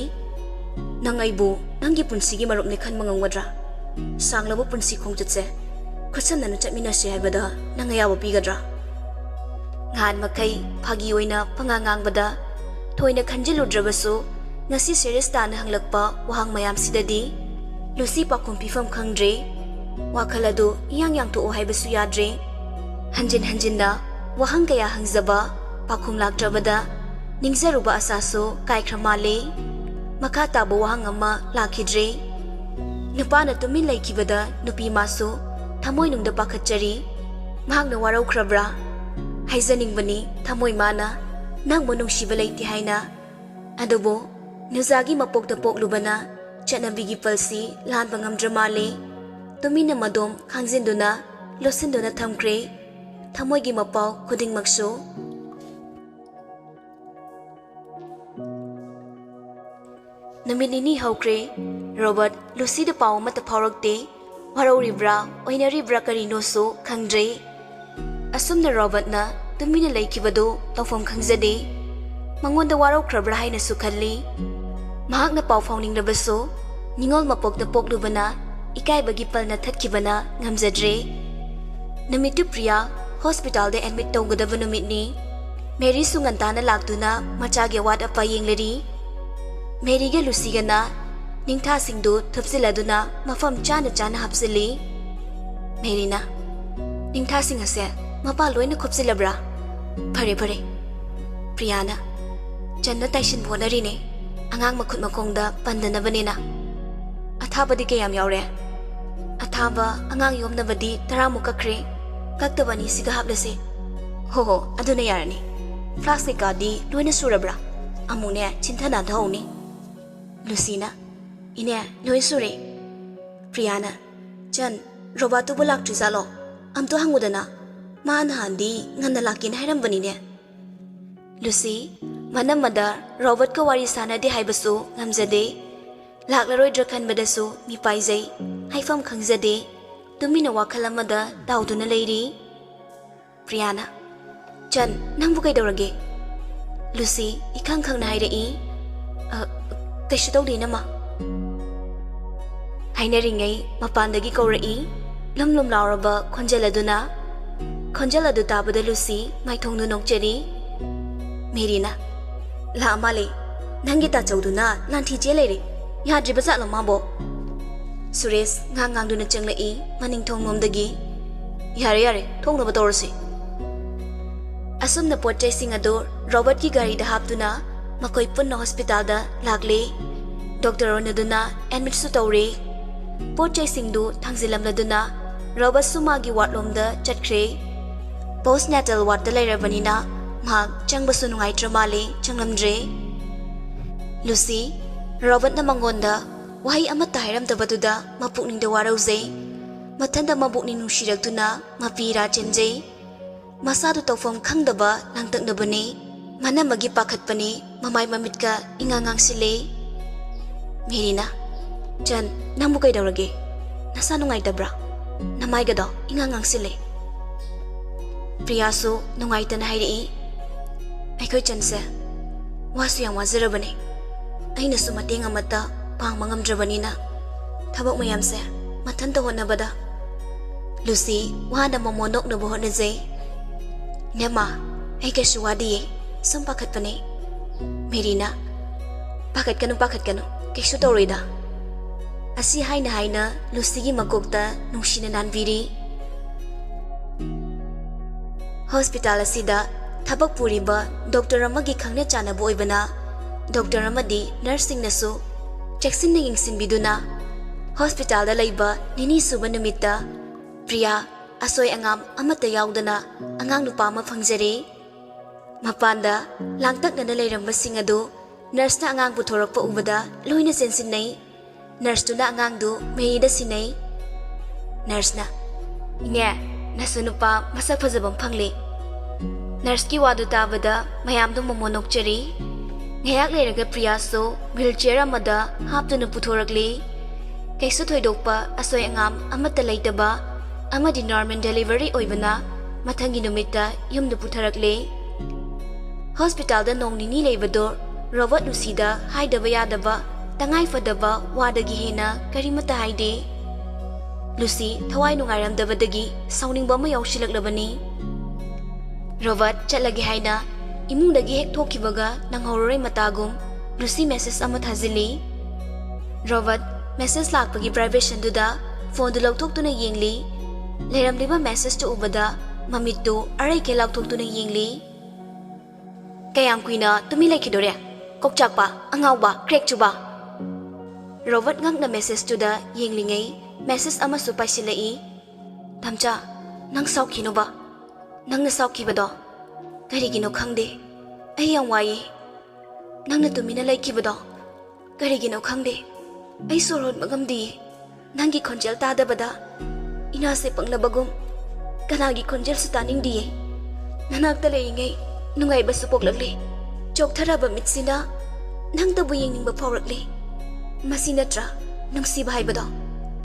"ꯅꯪ ꯑꯩꯕꯨ ꯅꯪꯒꯤ ꯄꯨꯟꯁꯤꯒꯤ ꯃꯔꯨꯞꯅꯤ ꯈꯟꯕ ꯉꯝꯒꯗ꯭ꯔꯥ? ꯁꯥꯡꯂꯕ ꯄꯨꯟꯁꯤ ꯈꯣꯡꯆꯠꯁꯦ ꯈꯨꯠꯁꯝꯅꯅ ꯆꯠꯃꯤꯟꯅꯁꯤ ꯍꯥꯏꯕꯗ ꯅꯪ ꯑꯌꯥꯕ ꯄꯤꯒꯗ꯭ꯔꯥ?" ꯉꯍꯥꯟ ꯃꯈꯩ ꯐꯥꯒꯤ ꯑꯣꯏꯅ ꯄꯉꯥꯡ ꯉꯥꯡꯕꯗ ꯊꯣꯏꯅ ꯈꯟꯖꯤꯜꯂꯨꯗ꯭ꯔꯕꯁꯨ, ꯉꯁꯤ ꯁꯦꯔꯤꯌꯁ ꯇꯥꯅ ꯍꯪꯂꯛꯄ ꯋꯥꯍꯪ ꯃꯌꯥꯝꯁꯤꯗꯗꯤ ꯂꯨꯁꯤ ꯄꯥꯎꯈꯨꯝ ꯄꯤꯐꯝ ꯈꯪꯗ꯭ꯔꯦ꯫ ꯋꯥꯈꯜ ꯑꯗꯨ ꯏꯌꯥꯡ ꯌꯥꯡꯊꯣꯛꯑꯣ ꯍꯥꯏꯕꯁꯨ ꯌꯥꯗ꯭ꯔꯦ꯫ ꯍꯟꯖꯤꯟ ꯍꯟꯖꯤꯟꯅ ꯋꯥꯍꯪ ꯀꯌꯥ ꯍꯪꯖꯕ, ꯄꯥꯎꯈꯨꯝ ꯂꯥꯛꯇ꯭ꯔꯕꯗ ꯅꯤꯡꯖꯔꯨꯕ ꯑꯁꯥꯁꯨ ꯀꯥꯏꯈ꯭ꯔ ꯃꯥꯜꯂꯦ꯫ ꯃꯈꯥ ꯇꯥꯕ ꯋꯥꯍꯪ ꯑꯃ ꯂꯥꯛꯈꯤꯗ꯭ꯔꯦ꯫ ꯅꯨꯄꯥꯅ ꯇꯨꯃꯤꯟ ꯂꯩꯈꯤꯕꯗ ꯅꯨꯄꯤ ꯃꯥꯁꯨ ꯊꯃꯣꯏꯅꯨꯡꯗ ꯄꯥꯈꯠꯆꯔꯤ꯫ ꯃꯍꯥꯛꯅ ꯋꯥꯔꯧꯈ꯭ꯔꯕ꯭ꯔꯥ? ꯍꯥꯏꯖꯅꯤꯡꯕꯅꯤ ꯊꯃꯣꯏ ꯃꯥꯅ ꯅꯪꯕꯨ ꯅꯨꯡꯁꯤꯕ ꯂꯩꯇꯦ ꯍꯥꯏꯅ꯫ ꯑꯗꯨꯕꯨ ꯅꯨꯖꯥꯒꯤ ꯃꯄꯣꯛꯇ ꯄꯣꯛꯂꯨꯕꯅ ꯆꯠꯅꯕꯤꯒꯤ ꯄꯜꯁꯤ ꯂꯥꯟꯕ ꯉꯝꯗ꯭ꯔ ꯃꯥꯜꯂꯦ꯫ ꯇꯨꯃꯤꯟꯅ ꯃꯗꯣꯝ ꯈꯥꯡꯖꯤꯟꯗꯨꯅ ꯂꯣꯠꯁꯤꯟꯗꯨꯅ ꯊꯝꯈ꯭ꯔꯦ꯫ ꯊꯃꯣꯏꯒꯤ ꯃꯄꯥꯎ ꯈꯨꯗꯤꯡꯃꯛꯁꯨ꯫ ꯅꯨꯃꯤꯠ ꯅꯤꯅꯤ ꯍꯧꯈ꯭ꯔꯦ꯫ ꯔꯣꯕꯔꯠ ꯂꯨꯁꯤꯗ ꯄꯥꯎ ꯑꯃꯠꯇ ꯐꯥꯎꯔꯛꯇꯦ꯫ ꯋꯥꯔꯧꯔꯤꯕ꯭ꯔꯥ, ꯑꯣꯏꯅꯔꯤꯕ꯭ꯔꯥ ꯀꯔꯤꯅꯣꯁꯨ ꯈꯪꯗ꯭ꯔꯦ꯫ ꯑꯁꯨꯝꯅ ꯔꯣꯕꯔꯠꯅ ꯇꯨꯃꯤꯟꯅ ꯂꯩꯈꯤꯕꯗꯨ ꯇꯧꯐꯝ ꯈꯪꯖꯗꯦ꯫ ꯃꯉꯣꯟꯗ ꯋꯥꯔꯧꯈ꯭ꯔꯕ꯭ꯔꯥ ꯍꯥꯏꯅꯁꯨ ꯈꯜꯂꯤ꯫ ꯃꯍꯥꯛꯅ ꯄꯥꯎ ꯐꯥꯎꯅꯤꯡꯂꯕꯁꯨ ꯅꯤꯉꯣꯜ ꯃꯄꯣꯛꯇ ꯄꯣꯛꯂꯨꯕꯅ ꯏꯀꯥꯏꯕꯒꯤ ꯄꯜꯅ ꯊꯠꯈꯤꯕꯅ ꯉꯝꯖꯗ꯭ꯔꯦ꯫ ꯅꯨꯃꯤꯠꯇꯨ ꯄ꯭ꯔꯤꯌꯥ ꯍꯣꯁꯄꯤꯇꯥꯜꯗ ꯑꯦꯗꯃꯤꯠ ꯇꯧꯒꯗꯕ ꯅꯨꯃꯤꯠꯅꯤ꯫ ꯃꯦꯔꯤꯁꯨ ꯉꯟꯇꯥꯅ ꯂꯥꯛꯇꯨꯅ ꯃꯆꯥꯒꯤ ꯑꯋꯥꯠ ꯑꯄꯥ ꯌꯦꯡꯂꯔꯤ꯫ ꯃꯦꯔꯤꯒ ꯂꯨꯁꯤꯒꯅ ꯅꯤꯡꯊꯥꯁꯤꯡꯗꯨ ꯊꯨꯞꯆꯤꯜꯂꯗꯨꯅ ꯃꯐꯝ ꯆꯥꯅ ꯆꯥꯅ ꯍꯥꯞꯆꯤꯜꯂꯤ꯫ ꯃꯦꯔꯤꯅ, "ꯅꯤꯡꯊꯥꯁꯤꯡ ꯑꯁꯦ ꯃꯄꯥ ꯂꯣꯏꯅ ꯈꯨꯞꯆꯤꯜꯂꯕ꯭ꯔꯥ? ꯐꯔꯦ, ꯐꯔꯦ꯫" ꯄ꯭ꯔꯤꯌꯥꯅ, "ꯆꯟꯅ ꯇꯥꯏꯁꯤꯟꯕ ꯍꯣꯠꯅꯔꯤꯅꯦ, ꯑꯉꯥꯡ ꯃꯈꯨꯠ ꯃꯈꯣꯡꯗ ꯄꯟꯗꯅꯕꯅꯤꯅ꯫" "ꯑꯊꯥꯕꯗꯤ ꯀꯌꯥꯝ ꯌꯥꯎꯔꯦ?" "ꯑꯊꯥꯕ ꯑꯉꯥꯡ ꯌꯣꯝꯅꯕꯗꯤ ꯇꯔꯥꯃꯨꯛ ꯀꯛꯈ꯭ꯔꯦ꯫ ꯀꯛꯇꯕ ꯑꯅꯤꯁꯤꯒ ꯍꯥꯞꯂꯁꯦ꯫" "ꯍꯣ ꯍꯣ, ꯑꯗꯨꯅ ꯌꯥꯔꯅꯤ꯫ ꯐ꯭ꯂꯥꯁꯛ ꯀꯩꯀꯥꯗꯤ ꯂꯣꯏꯅ ꯁꯨꯔꯕ꯭ꯔꯥ? ꯑꯃꯨꯛꯅꯦ ꯆꯤꯟꯊꯅꯗ ꯍꯧꯅꯤ꯫" ꯂꯨꯁꯤꯅ, "ꯏꯅꯦ, ꯂꯣꯏ ꯁꯨꯔꯦ꯫" ꯄ꯭ꯔꯤꯌꯥꯅ, "ꯆꯟ, ꯔꯣꯕꯥꯔꯠꯇꯨꯕꯨ ꯂꯥꯛꯇ꯭ꯔꯤꯖꯥꯠꯂꯣ? ꯑꯝꯇ ꯍꯪꯉꯨꯗꯅ꯫ ꯃꯥ ꯅꯍꯥꯟꯗꯤ ꯉꯟꯅ ꯂꯥꯛꯀꯦꯅ ꯍꯥꯏꯔꯝꯕꯅꯤꯅꯦ꯫" ꯂꯨꯁꯤ, ꯃꯅꯝꯃꯗ ꯔꯣꯕꯔꯠꯀ ꯋꯥꯔꯤ ꯁꯥꯟꯅꯗꯦ ꯍꯥꯏꯕꯁꯨ ꯉꯝꯖꯗꯦ꯫ ꯂꯥꯛꯂꯔꯣꯏꯗ꯭ꯔꯥ ꯈꯟꯕꯗꯁꯨ ꯃꯤꯄꯥꯏꯖꯩ꯫ ꯍꯥꯏꯐꯝ ꯈꯪꯖꯗꯦ꯫ ꯇꯨꯃꯤꯟꯅ ꯋꯥꯈꯜ ꯑꯃꯗ ꯇꯥꯎꯗꯨꯅ ꯂꯩꯔꯤ꯫ ꯄ꯭ꯔꯤꯌꯥꯅ, "ꯆꯟ, ꯅꯪꯕꯨ ꯀꯩꯗꯧꯔꯒꯦ?" ꯂꯨꯁꯤ ꯏꯈꯪ ꯈꯪꯅ ꯍꯥꯏꯔꯛꯏ, "ꯑ, ꯀꯩꯁꯨ ꯇꯧꯗꯦ, ꯏꯅꯝꯃ꯫" ꯍꯥꯏꯅꯔꯤꯉꯩ ꯃꯄꯥꯟꯗꯒꯤ ꯀꯧꯔꯛꯏ, ꯂꯨꯝ ꯂꯨꯝ ꯂꯥꯎꯔꯕ ꯈꯣꯟꯖꯦꯜ ꯑꯗꯨꯅ꯫ ꯈꯣꯟꯖꯦꯜ ꯑꯗꯨ ꯇꯥꯕꯗ ꯂꯨꯁꯤ ꯃꯥꯏꯊꯣꯡꯗꯨ ꯅꯣꯛꯆꯔꯤ꯫ ꯃꯦꯔꯤꯅ, "ꯂꯥꯛꯑ ꯃꯥꯜꯂꯦ꯫ ꯅꯪꯒꯤ ꯇꯥꯆꯧꯗꯨꯅ ꯂꯥꯟꯊꯤ ꯆꯦ ꯂꯩꯔꯦ꯫ ꯌꯥꯗ꯭ꯔꯤꯕ ꯖꯥꯠꯂꯣ ꯃꯥꯕꯣ?" ꯁꯨꯔꯦꯁ ꯉꯥꯡ ꯉꯥꯡꯗꯨꯅ ꯆꯪꯂꯛꯏ ꯃꯅꯤꯡ ꯊꯣꯡꯂꯣꯝꯗꯒꯤ꯫ "ꯌꯥꯔꯦ, ꯌꯥꯔꯦ, ꯊꯣꯡꯅꯕ ꯇꯧꯔꯁꯤ꯫" ꯑꯁꯨꯝꯅ ꯄꯣꯠ ꯆꯩꯁꯤꯡ ꯑꯗꯨ ꯔꯣꯕꯔꯠꯀꯤ ꯒꯥꯔꯤꯗ ꯍꯥꯞꯇꯨꯅ ꯃꯈꯣꯏ ꯄꯨꯟꯅ ꯍꯣꯁꯄꯤꯇꯥꯜꯗ ꯂꯥꯛꯂꯦ꯫ ꯗꯣꯛꯇꯔ ꯑꯣꯟꯅꯗꯨꯅ ꯑꯦꯗꯃꯤꯠꯁꯨ ꯇꯧꯔꯦ꯫ ꯄꯣꯠ ꯆꯩꯁꯤꯡꯗꯨ ꯊꯥꯡꯖꯤꯜꯂꯝꯂꯗꯨꯅ ꯔꯣꯕꯔꯠꯁꯨ ꯃꯥꯒꯤ ꯋꯥꯔꯗꯂꯣꯝꯗ ꯆꯠꯈ꯭ꯔꯦ꯫ ꯄꯣꯁ ꯅꯦꯇꯜ ꯋꯥꯔꯗꯇ ꯂꯩꯔꯕꯅꯤꯅ ꯃꯍꯥꯛ ꯆꯪꯕꯁꯨ ꯅꯨꯡꯉꯥꯏꯇ꯭ꯔ ꯃꯥꯜꯂꯦ, ꯆꯪꯂꯝꯗ꯭ꯔꯦ꯫ ꯂꯨꯁꯤ, ꯔꯣꯕꯔꯠꯅ ꯃꯉꯣꯟꯗ ꯋꯥꯍꯩ ꯑꯃꯠꯇ ꯍꯥꯏꯔꯝꯗꯕꯗꯨꯗ ꯃꯄꯨꯛꯅꯤꯡꯗ ꯋꯥꯔꯧꯖꯩ꯫ ꯃꯊꯟꯇ ꯃꯕꯨꯛꯅꯤꯡ ꯅꯨꯡꯁꯤꯔꯛꯇꯨꯅ ꯃꯄꯤ ꯏꯔꯥ ꯆꯦꯟꯖꯩ꯫ ꯃꯁꯥꯗꯨ ꯇꯧꯐꯝ ꯈꯪꯗꯕ ꯂꯥꯡꯇꯛꯅꯕꯅꯤ꯫ ꯃꯅꯝ ꯑꯃꯒꯤ ꯄꯥꯈꯠꯄꯅꯤ꯫ ꯃꯃꯥꯏ ꯃꯃꯤꯠꯀ ꯏꯉꯥꯡ ꯉꯥꯡꯁꯤꯜꯂꯦ꯫ ꯃꯦꯔꯤꯅ, "ꯆꯟ, ꯅꯪꯕꯨ ꯀꯩꯗꯧꯔꯒꯦ? ꯅꯁꯥ ꯅꯨꯡꯉꯥꯏꯇꯕ꯭ꯔꯥ? ꯅꯃꯥꯏꯒꯗꯣ ꯏꯉꯥꯡ ꯉꯥꯡꯁꯤꯜꯂꯦ꯫" ꯄ꯭ꯔꯤꯌꯥꯁꯨ ꯅꯨꯡꯉꯥꯏꯇꯅ ꯍꯥꯏꯔꯛꯏ, "ꯑꯩꯈꯣꯏ ꯆꯟꯁꯦ ꯋꯥꯁꯨ ꯌꯥꯝ ꯋꯥꯖꯔꯕꯅꯤ꯫ ꯑꯩꯅꯁꯨ ꯃꯇꯦꯡ ꯑꯃꯠꯇ ꯄꯥꯡꯕ ꯉꯝꯗ꯭ꯔꯕꯅꯤꯅ ꯊꯕꯛ ꯃꯌꯥꯝꯁꯦ ꯃꯊꯟꯇ ꯍꯣꯠꯅꯕꯗ꯫" ꯂꯨꯁꯤ ꯋꯥꯅ ꯃꯣꯃꯣ ꯅꯣꯛꯅꯕ ꯍꯣꯠꯅꯖꯩ꯫ "ꯅꯦꯃꯥ, ꯑꯩ ꯀꯩꯁꯨ ꯋꯥꯗꯤꯌꯦ, ꯁꯨꯝ ꯄꯥꯈꯠꯄꯅꯦ꯫" ꯃꯦꯔꯤꯅ, "ꯄꯥꯈꯠꯀꯅꯨ, ꯄꯥꯈꯠꯀꯅꯨ, ꯀꯩꯁꯨ ꯇꯧꯔꯣꯏꯗ꯫" ꯑꯁꯤ ꯍꯥꯏꯅ ꯍꯥꯏꯅ ꯂꯨꯁꯤꯒꯤ ꯃꯀꯣꯛꯇ ꯅꯨꯡꯁꯤꯅ ꯅꯥꯟꯕꯤꯔꯤ꯫ ꯍꯣꯁꯄꯤꯇꯥꯜ ꯑꯁꯤꯗ ꯊꯕꯛ ꯄꯨꯔꯤꯕ ꯗꯣꯛꯇꯔ ꯑꯃꯒꯤ ꯈꯪꯅ ꯆꯥꯟꯅꯕ ꯑꯣꯏꯕꯅ, ꯗꯣꯛꯇꯔ ꯑꯃꯗꯤ ꯅꯔꯁꯁꯤꯡꯅꯁꯨ ꯆꯦꯛꯁꯤꯟꯅ ꯌꯦꯡꯁꯤꯟꯕꯤꯗꯨꯅ, ꯍꯣꯁꯄꯤꯇꯥꯜꯗ ꯂꯩꯕ ꯅꯤꯅꯤ ꯁꯨꯕ ꯅꯨꯃꯤꯠꯇ ꯄ꯭ꯔꯤꯌꯥ ꯑꯁꯣꯏ ꯑꯉꯥꯝ ꯑꯃꯠꯇ ꯌꯥꯎꯗꯅ ꯑꯉꯥꯡ ꯅꯨꯄꯥ ꯑꯃ ꯐꯪꯖꯔꯦ꯫ ꯃꯄꯥꯟꯗ ꯂꯥꯡꯇꯛꯅꯅ ꯂꯩꯔꯝꯕꯁꯤꯡ ꯑꯗꯨ ꯅꯔꯁꯅ ꯑꯉꯥꯡ ꯄꯨꯊꯣꯔꯛꯄ ꯎꯕꯗ ꯂꯣꯏꯅ ꯆꯦꯟꯁꯤꯟꯅꯩ꯫ ꯅꯔꯁꯇꯨꯅ ꯑꯉꯥꯡꯗꯨ ꯃꯦꯔꯤꯗ ꯁꯤꯟꯅꯩ꯫ ꯅꯔꯁꯅ, "ꯏꯅꯦ, ꯅꯁꯨ ꯅꯨꯄꯥ ꯃꯁꯛ ꯐꯖꯕ ꯑꯃ ꯐꯪꯂꯦ꯫" ꯅꯔꯁꯀꯤ ꯋꯥꯗꯨ ꯇꯥꯕꯗ ꯃꯌꯥꯝꯗꯨ ꯃꯣꯃꯣ ꯅꯣꯛꯆꯔꯤ꯫ ꯉꯥꯏꯍꯥꯛ ꯂꯩꯔꯒ ꯄ꯭ꯔꯤꯌꯥꯁꯨ ꯋꯤꯜ ꯆꯤꯌꯔ ꯑꯃꯗ ꯍꯥꯞꯇꯨꯅ ꯄꯨꯊꯣꯔꯛꯂꯤ꯫ ꯀꯩꯁꯨ ꯊꯣꯏꯗꯣꯛꯄ ꯑꯁꯣꯏ ꯑꯉꯥꯝ ꯑꯃꯠꯇ ꯂꯩꯇꯕ ꯑꯃꯗꯤ ꯅꯣꯔꯃꯦꯜ ꯗꯦꯂꯤꯚꯔꯤ ꯑꯣꯏꯕꯅ ꯃꯊꯪꯒꯤ ꯅꯨꯃꯤꯠꯇ ꯌꯨꯝꯗ ꯄꯨꯊꯔꯛꯂꯦ꯫ ꯍꯣꯁꯄꯤꯇꯥꯜꯗ ꯅꯣꯡ ꯅꯤꯅꯤ ꯂꯩꯕꯗꯣ ꯔꯣꯕꯔꯠ ꯂꯨꯁꯤꯗ ꯍꯥꯏꯗꯕ ꯌꯥꯗꯕ ꯇꯉꯥꯏ ꯐꯗꯕ ꯋꯥꯗꯒꯤ ꯍꯦꯟꯅ ꯀꯔꯤꯃꯠꯇ ꯍꯥꯏꯗꯦ꯫ ꯂꯨꯁꯤ ꯊꯋꯥꯏ ꯅꯨꯡꯉꯥꯏꯔꯝꯗꯕꯗꯒꯤ ꯁꯥꯎꯅꯤꯡꯕ ꯑꯃ ꯌꯥꯎꯁꯤꯜꯂꯛꯂꯕꯅꯤ꯫ ꯔꯣꯕꯔꯠ ꯆꯠꯂꯒꯦ ꯍꯥꯏꯅ ꯏꯃꯨꯡꯗꯒꯤ ꯍꯦꯛ ꯊꯣꯛꯈꯤꯕꯒ ꯅꯪꯍꯧꯔꯔꯣꯏ ꯃꯇꯥꯒꯨꯝ ꯂꯨꯁꯤ ꯃꯦꯁꯦꯖ ꯑꯃ ꯊꯥꯖꯤꯜꯂꯤ꯫ ꯔꯣꯕꯔꯠ ꯃꯦꯁꯦꯖ ꯂꯥꯛꯄꯒꯤ ꯚꯥꯏꯕ꯭ꯔꯦꯁꯟꯗꯨꯗ ꯐꯣꯟꯗꯨ ꯂꯧꯊꯣꯛꯇꯨꯅ ꯌꯦꯡꯂꯤ꯫ ꯂꯩꯔꯝꯂꯤꯕ ꯃꯦꯁꯦꯖꯇꯨ ꯎꯕꯗ ꯃꯃꯤꯠꯇꯨ ꯑꯔꯩꯈꯦ ꯂꯥꯎꯊꯣꯛꯇꯨꯅ ꯌꯦꯡꯂꯤ꯫ "ꯀꯌꯥꯝ ꯀꯨꯏꯅ ꯇꯨꯃꯤꯟ ꯂꯩꯈꯤꯗꯣꯔꯦ? ꯀꯣꯛꯆꯥꯛꯄ, ꯑꯉꯥꯎꯕ, ꯀ꯭ꯔꯦꯛ ꯆꯨꯕ?" ꯔꯣꯕꯔꯠ ꯉꯛꯅ ꯃꯦꯁꯦꯖꯇꯨꯗ ꯌꯦꯡꯂꯤꯉꯩ, ꯃꯦꯁꯦꯖ ꯑꯃꯁꯨ ꯄꯥꯏꯁꯤꯜꯂꯛꯏ꯫ "ꯇꯝꯆꯥ, ꯅꯪ ꯁꯥꯎꯈꯤꯅꯨꯕ꯫ ꯅꯪꯅ ꯁꯥꯎꯈꯤꯕꯗꯣ ꯀꯔꯤꯒꯤꯅꯣ ꯈꯪꯗꯦ꯫ ꯑꯩ ꯌꯥꯝ ꯋꯥꯏꯌꯦ꯫ ꯅꯪꯅ ꯇꯨꯃꯤꯟꯅ ꯂꯩꯈꯤꯕꯗꯣ ꯀꯔꯤꯒꯤꯅꯣ ꯈꯪꯗꯦ꯫ ꯑꯩ ꯁꯣꯔ ꯍꯣꯟꯕ ꯉꯝꯗꯤꯌꯦ꯫ ꯅꯪꯒꯤ ꯈꯣꯟꯖꯦꯜ ꯇꯥꯗꯕꯗ ꯏꯅꯥꯁꯦ ꯄꯪꯂꯕꯒꯨꯝ꯫ ꯀꯅꯥꯒꯤ ꯈꯣꯟꯖꯦꯜꯁꯨ ꯇꯥꯅꯤꯡꯗꯤꯌꯦ꯫ ꯅꯅꯥꯛꯇ ꯂꯩꯔꯤꯉꯩ ꯅꯨꯡꯉꯥꯏꯕꯁꯨ ꯄꯣꯛꯂꯛꯂꯦ꯫ ꯆꯣꯛꯊꯔꯕ ꯃꯤꯠꯁꯤꯅ ꯅꯪꯇꯕꯨ ꯌꯦꯡꯅꯤꯡꯕ ꯐꯥꯎꯔꯛꯂꯦ꯫ ꯃꯁꯤ ꯅꯠꯇ꯭ꯔꯥ ꯅꯨꯡꯁꯤꯕ ꯍꯥꯏꯕꯗꯣ?"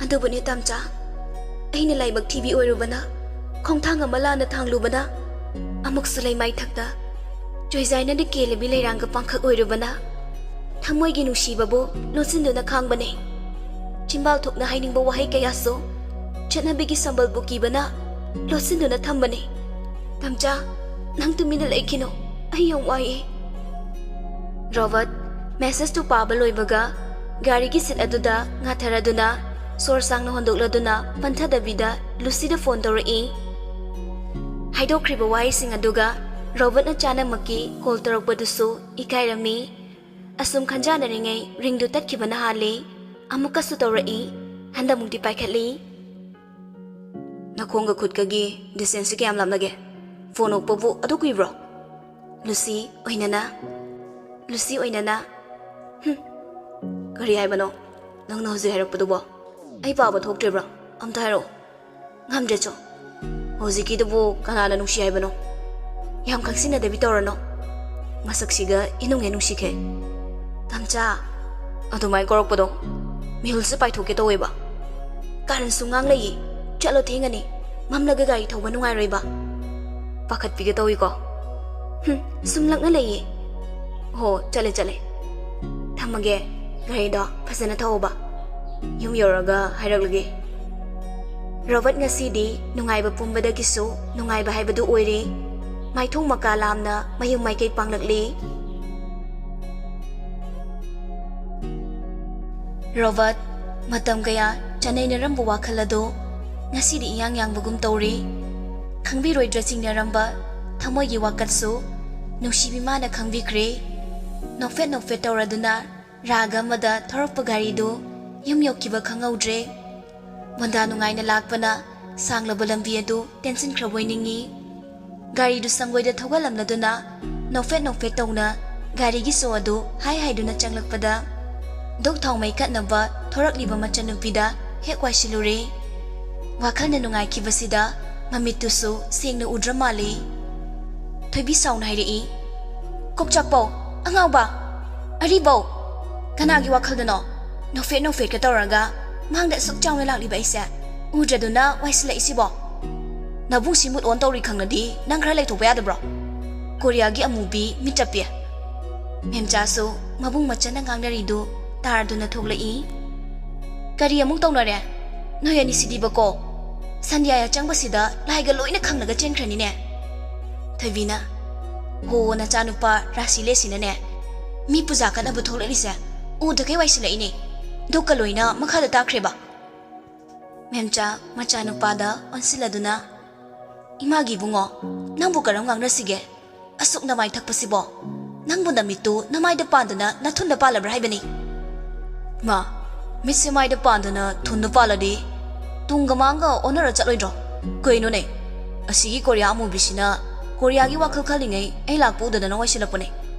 "ꯑꯗꯨꯕꯨꯅꯦ ꯇꯝꯆꯥ, ꯑꯩꯅ ꯂꯥꯏꯕꯛ ꯊꯤꯕꯤ ꯑꯣꯏꯔꯨꯕꯅ, ꯈꯣꯡꯊꯥꯡ ꯑꯃ ꯂꯥꯟꯅ ꯊꯥꯡꯂꯨꯕꯅ, ꯑꯃꯨꯛꯁꯨ ꯂꯩꯃꯥꯏꯊꯛꯇ ꯆꯣꯏꯖꯥꯏꯅꯗ ꯀꯦꯜꯂꯕꯤ ꯂꯩꯔꯥꯡꯒ ꯄꯥꯡꯈꯛ ꯑꯣꯏꯔꯨꯕꯅ, ꯊꯃꯣꯏꯒꯤ ꯅꯨꯡꯁꯤꯕꯕꯨ ꯂꯣꯠꯁꯤꯟꯗꯨꯅ ꯈꯥꯡꯕꯅꯦ꯫ ꯆꯤꯟꯕꯥꯜ ꯊꯣꯛꯅ ꯍꯥꯏꯅꯤꯡꯕ ꯋꯥꯍꯩ ꯀꯌꯥꯁꯨ ꯆꯠꯅꯕꯤꯒꯤ ꯁꯝꯕꯜꯕꯨ ꯀꯤꯕꯅ ꯂꯣꯠꯁꯤꯟꯗꯨꯅ ꯊꯝꯕꯅꯦ꯫ ꯇꯝꯆꯥ, ꯅꯪ ꯇꯨꯃꯤꯟꯅ ꯂꯩꯈꯤꯅꯨ꯫ ꯑꯩ ꯌꯥꯝ ꯋꯥꯏꯌꯦ꯫" ꯔꯣꯕꯔꯠ ꯃꯦꯁꯦꯖꯇꯨ ꯄꯥꯕ ꯂꯣꯏꯕꯒ ꯒꯥꯔꯤꯒꯤ ꯁꯤꯠ ꯑꯗꯨꯗ ꯉꯥꯊꯔꯗꯨꯅ, ꯁꯣꯔ ꯁꯥꯡꯅ ꯍꯣꯟꯗꯣꯛꯂꯗꯨꯅ ꯄꯟꯊꯗꯕꯤꯗ ꯂꯨꯁꯤꯗ ꯐꯣꯟ ꯇꯧꯔꯛꯏ꯫ ꯍꯥꯏꯗꯣꯛꯈ꯭ꯔꯤꯕ ꯋꯥꯍꯩꯁꯤꯡ ꯑꯗꯨꯒ ꯔꯣꯕꯔꯠꯅ ꯆꯥꯅꯃꯛꯀꯤ ꯀꯣꯜ ꯇꯧꯔꯛꯄꯗꯨꯁꯨ ꯏꯀꯥꯏꯔꯝꯃꯤ꯫ ꯑꯁꯨꯝ ꯈꯟꯖꯥꯅꯔꯤꯉꯩ ꯔꯤꯡꯗꯨ ꯇꯠꯈꯤꯕꯅ ꯍꯥꯜꯂꯤ꯫ ꯑꯃꯨꯛꯀꯁꯨ ꯇꯧꯔꯛꯏ꯫ ꯍꯟꯗꯛꯃꯨꯛꯇꯤ ꯄꯥꯏꯈꯠꯂꯤ꯫ "ꯅꯈꯣꯡꯒ ꯈꯨꯠꯀꯒꯤ ꯗꯤꯁꯇꯦꯟꯁꯁꯤ ꯀꯌꯥꯝ ꯂꯥꯞꯅꯒꯦ? ꯐꯣꯟ ꯑꯣꯛꯄꯕꯨ ꯑꯗꯨ ꯀꯨꯏꯕ꯭ꯔꯣ?" ꯂꯨꯁꯤ ꯑꯣꯏꯅꯅ, ꯂꯨꯁꯤ ꯑꯣꯏꯅꯅ, "ꯍꯨꯝ, ꯀꯔꯤ ꯍꯥꯏꯕꯅꯣ ꯅꯪꯅ ꯍꯧꯖꯤꯛ ꯍꯥꯏꯔꯛꯄꯗꯨꯕꯣ? ꯑꯩ ꯄꯥꯕ ꯊꯣꯛꯇ꯭ꯔꯤꯕ꯭ꯔꯥ? ꯑꯝꯇ ꯍꯥꯏꯔꯛꯑꯣ꯫" "ꯉꯝꯗ꯭ꯔꯦ ꯆꯣ꯫ ꯍꯧꯖꯤꯛꯀꯤꯗꯨꯕꯨ ꯀꯅꯥꯅ ꯅꯨꯡꯁꯤ ꯍꯥꯏꯕꯅꯣ? ꯌꯥꯝ ꯈꯪꯁꯤꯟꯅꯗꯕꯤ ꯇꯧꯔꯅꯨ꯫ ꯃꯁꯛꯁꯤꯒ ꯏꯅꯨꯡ ꯍꯦꯛ ꯅꯨꯡꯁꯤꯈꯩ꯫ ꯇꯝꯆꯥ, ꯑꯗꯨꯃꯥꯏꯅ ꯀꯧꯔꯛꯄꯗꯣ ꯃꯤꯍꯨꯜꯁꯦ ꯄꯥꯏꯊꯣꯛꯀꯦ ꯇꯧꯋꯦꯕ꯫ ꯀꯥꯔꯟꯁꯨ ꯉꯥꯡ ꯂꯩꯌꯦ꯫ ꯆꯠꯂꯣ, ꯊꯦꯡꯉꯅꯤ꯫ ꯃꯝꯂꯒ ꯒꯥꯔꯤ ꯊꯧꯕ ꯅꯨꯡꯉꯥꯏꯔꯣꯏꯕ꯫ ꯄꯥꯈꯠꯄꯤꯒꯦ ꯇꯧꯏꯀꯣ꯫ ꯍꯨꯝ, ꯁꯨꯝ ꯂꯛꯅ ꯂꯩꯌꯦ꯫ ꯍꯣ, ꯆꯠꯂꯦ, ꯆꯠꯂꯦ꯫ ꯊꯝꯃꯒꯦ꯫ ꯒꯥꯔꯤꯗꯣ ꯐꯖꯅ ꯊꯧꯑꯣꯕ꯫ ꯌꯨꯝ ꯌꯧꯔꯒ ꯍꯥꯏꯔꯛꯂꯒꯦ꯫" ꯔꯣꯕꯔꯠ ꯉꯁꯤꯗꯤ ꯅꯨꯡꯉꯥꯏꯕ ꯄꯨꯝꯕꯗꯒꯤꯁꯨ ꯅꯨꯡꯉꯥꯏꯕ ꯍꯥꯏꯕꯗꯨ ꯑꯣꯏꯔꯦ꯫ ꯃꯥꯏꯊꯣꯡ ꯃꯀꯥ ꯂꯥꯝꯅ ꯃꯌꯨꯝ ꯃꯥꯏꯀꯩ ꯄꯥꯡꯂꯛꯂꯤ꯫ ꯔꯣꯕꯔꯠ, ꯃꯇꯝ ꯀꯌꯥ ꯆꯅꯩꯅꯔꯝꯕ ꯋꯥꯈꯜ ꯑꯗꯨ ꯉꯁꯤꯗꯤ ꯏꯌꯥꯡ ꯌꯥꯡꯕꯒꯨꯝ ꯇꯧꯔꯤ꯫ ꯈꯪꯕꯤꯔꯣꯏꯗ꯭ꯔ ꯆꯤꯡꯅꯔꯝꯕ ꯊꯃꯣꯏꯒꯤ ꯋꯥꯀꯠꯁꯨ ꯅꯨꯡꯁꯤꯕꯤ ꯃꯥꯅ ꯈꯪꯕꯤꯈ꯭ꯔꯦ꯫ ꯅꯣꯛꯐꯦꯠ ꯅꯣꯛꯐꯦꯠ ꯇꯧꯔꯗꯨꯅ ꯔꯥꯒ ꯑꯃꯗ ꯊꯧꯔꯛꯄ ꯒꯥꯔꯤꯗꯨ ꯌꯨꯝ ꯌꯧꯈꯤꯕ ꯈꯪꯍꯧꯗ꯭ꯔꯦ꯫ ꯃꯣꯟꯗꯥ ꯅꯨꯡꯉꯥꯏꯅ ꯂꯥꯛꯄꯅ ꯁꯥꯡꯂꯕ ꯂꯝꯕꯤ ꯑꯗꯨ ꯇꯦꯟꯁꯤꯟꯈ꯭ꯔꯕꯣꯏ ꯅꯤꯡꯏ꯫ ꯒꯥꯔꯤꯗꯨ ꯁꯪꯒꯣꯏꯗ ꯊꯧꯒꯠꯂꯝꯂꯗꯨꯅ ꯅꯣꯛꯐꯦꯠ ꯅꯣꯛꯐꯦꯠ ꯇꯧꯅ ꯒꯥꯔꯤꯒꯤ ꯁꯣ ꯑꯗꯨ ꯍꯥꯏ ꯍꯥꯏꯗꯨꯅ ꯆꯪꯂꯛꯄꯗ ꯗꯨꯛ ꯊꯥꯎꯃꯩ ꯀꯠꯅꯕ ꯊꯣꯔꯛꯂꯤꯕ ꯃꯆꯟꯅꯨꯄꯤꯗ ꯍꯦꯛ ꯋꯥꯏꯁꯤꯜꯂꯨꯔꯦ꯫ ꯋꯥꯈꯜꯅ ꯅꯨꯡꯉꯥꯏꯈꯤꯕꯁꯤꯗ ꯃꯃꯤꯠꯇꯨꯁꯨ ꯁꯦꯡꯅ ꯎꯗ꯭ꯔ ꯃꯥꯜꯂꯦ꯫ ꯊꯣꯏꯕꯤ ꯁꯥꯎꯅ ꯍꯥꯏꯔꯛꯏ, "ꯀꯣꯛꯆꯥꯛꯄꯧ, ꯑꯉꯥꯎꯕ, ꯑꯔꯤꯕꯧ, ꯀꯅꯥꯒꯤ ꯋꯥꯈꯜꯗꯅꯣ? ꯅꯣꯛꯐꯦꯠ ꯅꯣꯛꯐꯦꯠꯀ ꯇꯧꯔꯒ ꯃꯥꯡꯗ ꯑꯁꯨꯛ ꯆꯥꯎꯅ ꯂꯥꯛꯂꯤꯕ ꯑꯩꯁꯦ ꯎꯗ꯭ꯔꯗꯨꯅ ꯋꯥꯏꯁꯤꯜꯂꯛꯏꯁꯤꯕꯣ? ꯅꯕꯨꯡꯁꯤ ꯃꯨꯠ ꯑꯣꯟ ꯇꯧꯔꯤ ꯈꯪꯂꯗꯤ ꯅꯪ ꯈꯔ ꯂꯩꯊꯣꯛꯄ ꯌꯥꯗꯕ꯭ꯔꯣ? ꯀꯣꯔꯤꯌꯥꯒꯤ ꯑꯃꯨꯕꯤ ꯃꯤꯠ ꯆꯞꯄꯤ꯫" ꯃꯦꯝꯆꯥꯁꯨ ꯃꯕꯨꯡ ꯃꯆꯟꯅ ꯉꯥꯡꯅꯔꯤꯗꯨ ꯇꯥꯔꯗꯨꯅ ꯊꯣꯛꯂꯛꯏ꯫ "ꯀꯔꯤ ꯑꯃꯨꯛ ꯇꯧꯅꯔꯦ? ꯅꯣꯏ ꯑꯅꯤꯁꯤꯗꯤꯕꯀꯣ꯫ ꯁꯟꯙ꯭ꯌꯥ ꯌꯥꯆꯪꯕꯁꯤꯗ ꯂꯥꯏꯒ ꯂꯣꯏꯅ ꯈꯪꯂꯒ ꯆꯦꯟꯈ꯭ꯔꯅꯤꯅꯦ꯫" ꯊꯣꯏꯕꯤꯅ, "ꯍꯣ, ꯅꯆꯥꯅꯨꯄꯥ ꯔꯥꯁꯤ ꯂꯦꯁꯤꯅꯅꯦ ꯃꯤ ꯄꯨꯖꯥ ꯀꯠꯅꯕ ꯊꯣꯛꯂꯛꯂꯤꯁꯦ ꯎꯗꯈꯩ ꯋꯥꯏꯁꯤꯜꯂꯛꯏꯅꯦ꯫ ꯗꯨꯛꯀ ꯂꯣꯏꯅ ꯃꯈꯥꯗ ꯇꯥꯈ꯭ꯔꯦꯕ꯫" ꯃꯦꯝꯆꯥ ꯃꯆꯥꯅꯨꯄꯥꯗ ꯑꯣꯟꯁꯤꯜꯂꯗꯨꯅ, "ꯏꯃꯥꯒꯤ ꯏꯕꯨꯡꯉꯣ, ꯅꯪꯕꯨ ꯀꯔꯝ ꯉꯥꯡꯅꯁꯤꯒꯦ? ꯑꯁꯨꯛ ꯅꯃꯥꯏ ꯊꯛꯄꯁꯤꯕꯣ? ꯅꯪꯕꯨ ꯅꯃꯤꯠꯇꯨ ꯅꯃꯥꯏꯗ ꯄꯥꯟꯗꯅ ꯅꯊꯨꯟꯗ ꯄꯥꯜꯂꯕ꯭ꯔꯥ ꯍꯥꯏꯕꯅꯤ?" "ꯃꯥ, ꯃꯤꯠꯁꯦ ꯃꯥꯏꯗ ꯄꯥꯟꯗꯅ ꯊꯨꯟꯗ ꯄꯥꯜꯂꯗꯤ ꯇꯨꯡꯒ ꯃꯥꯡꯒ ꯑꯣꯟꯅꯔ ꯆꯠꯂꯣꯏꯗ꯭ꯔꯣ? ꯀꯩꯅꯣꯅꯦ, ꯑꯁꯤꯒꯤ ꯀꯣꯔꯤꯌꯥ ꯑꯃꯨꯕꯤꯁꯤꯅ ꯀꯣꯔꯤꯌꯥꯒꯤ ꯋꯥꯈꯜ ꯈꯜꯂꯤꯉꯩ ꯑꯩ ꯂꯥꯛꯄ ꯎꯗꯗꯅ ꯋꯥꯏꯁꯤꯜꯂꯛꯄꯅꯦ꯫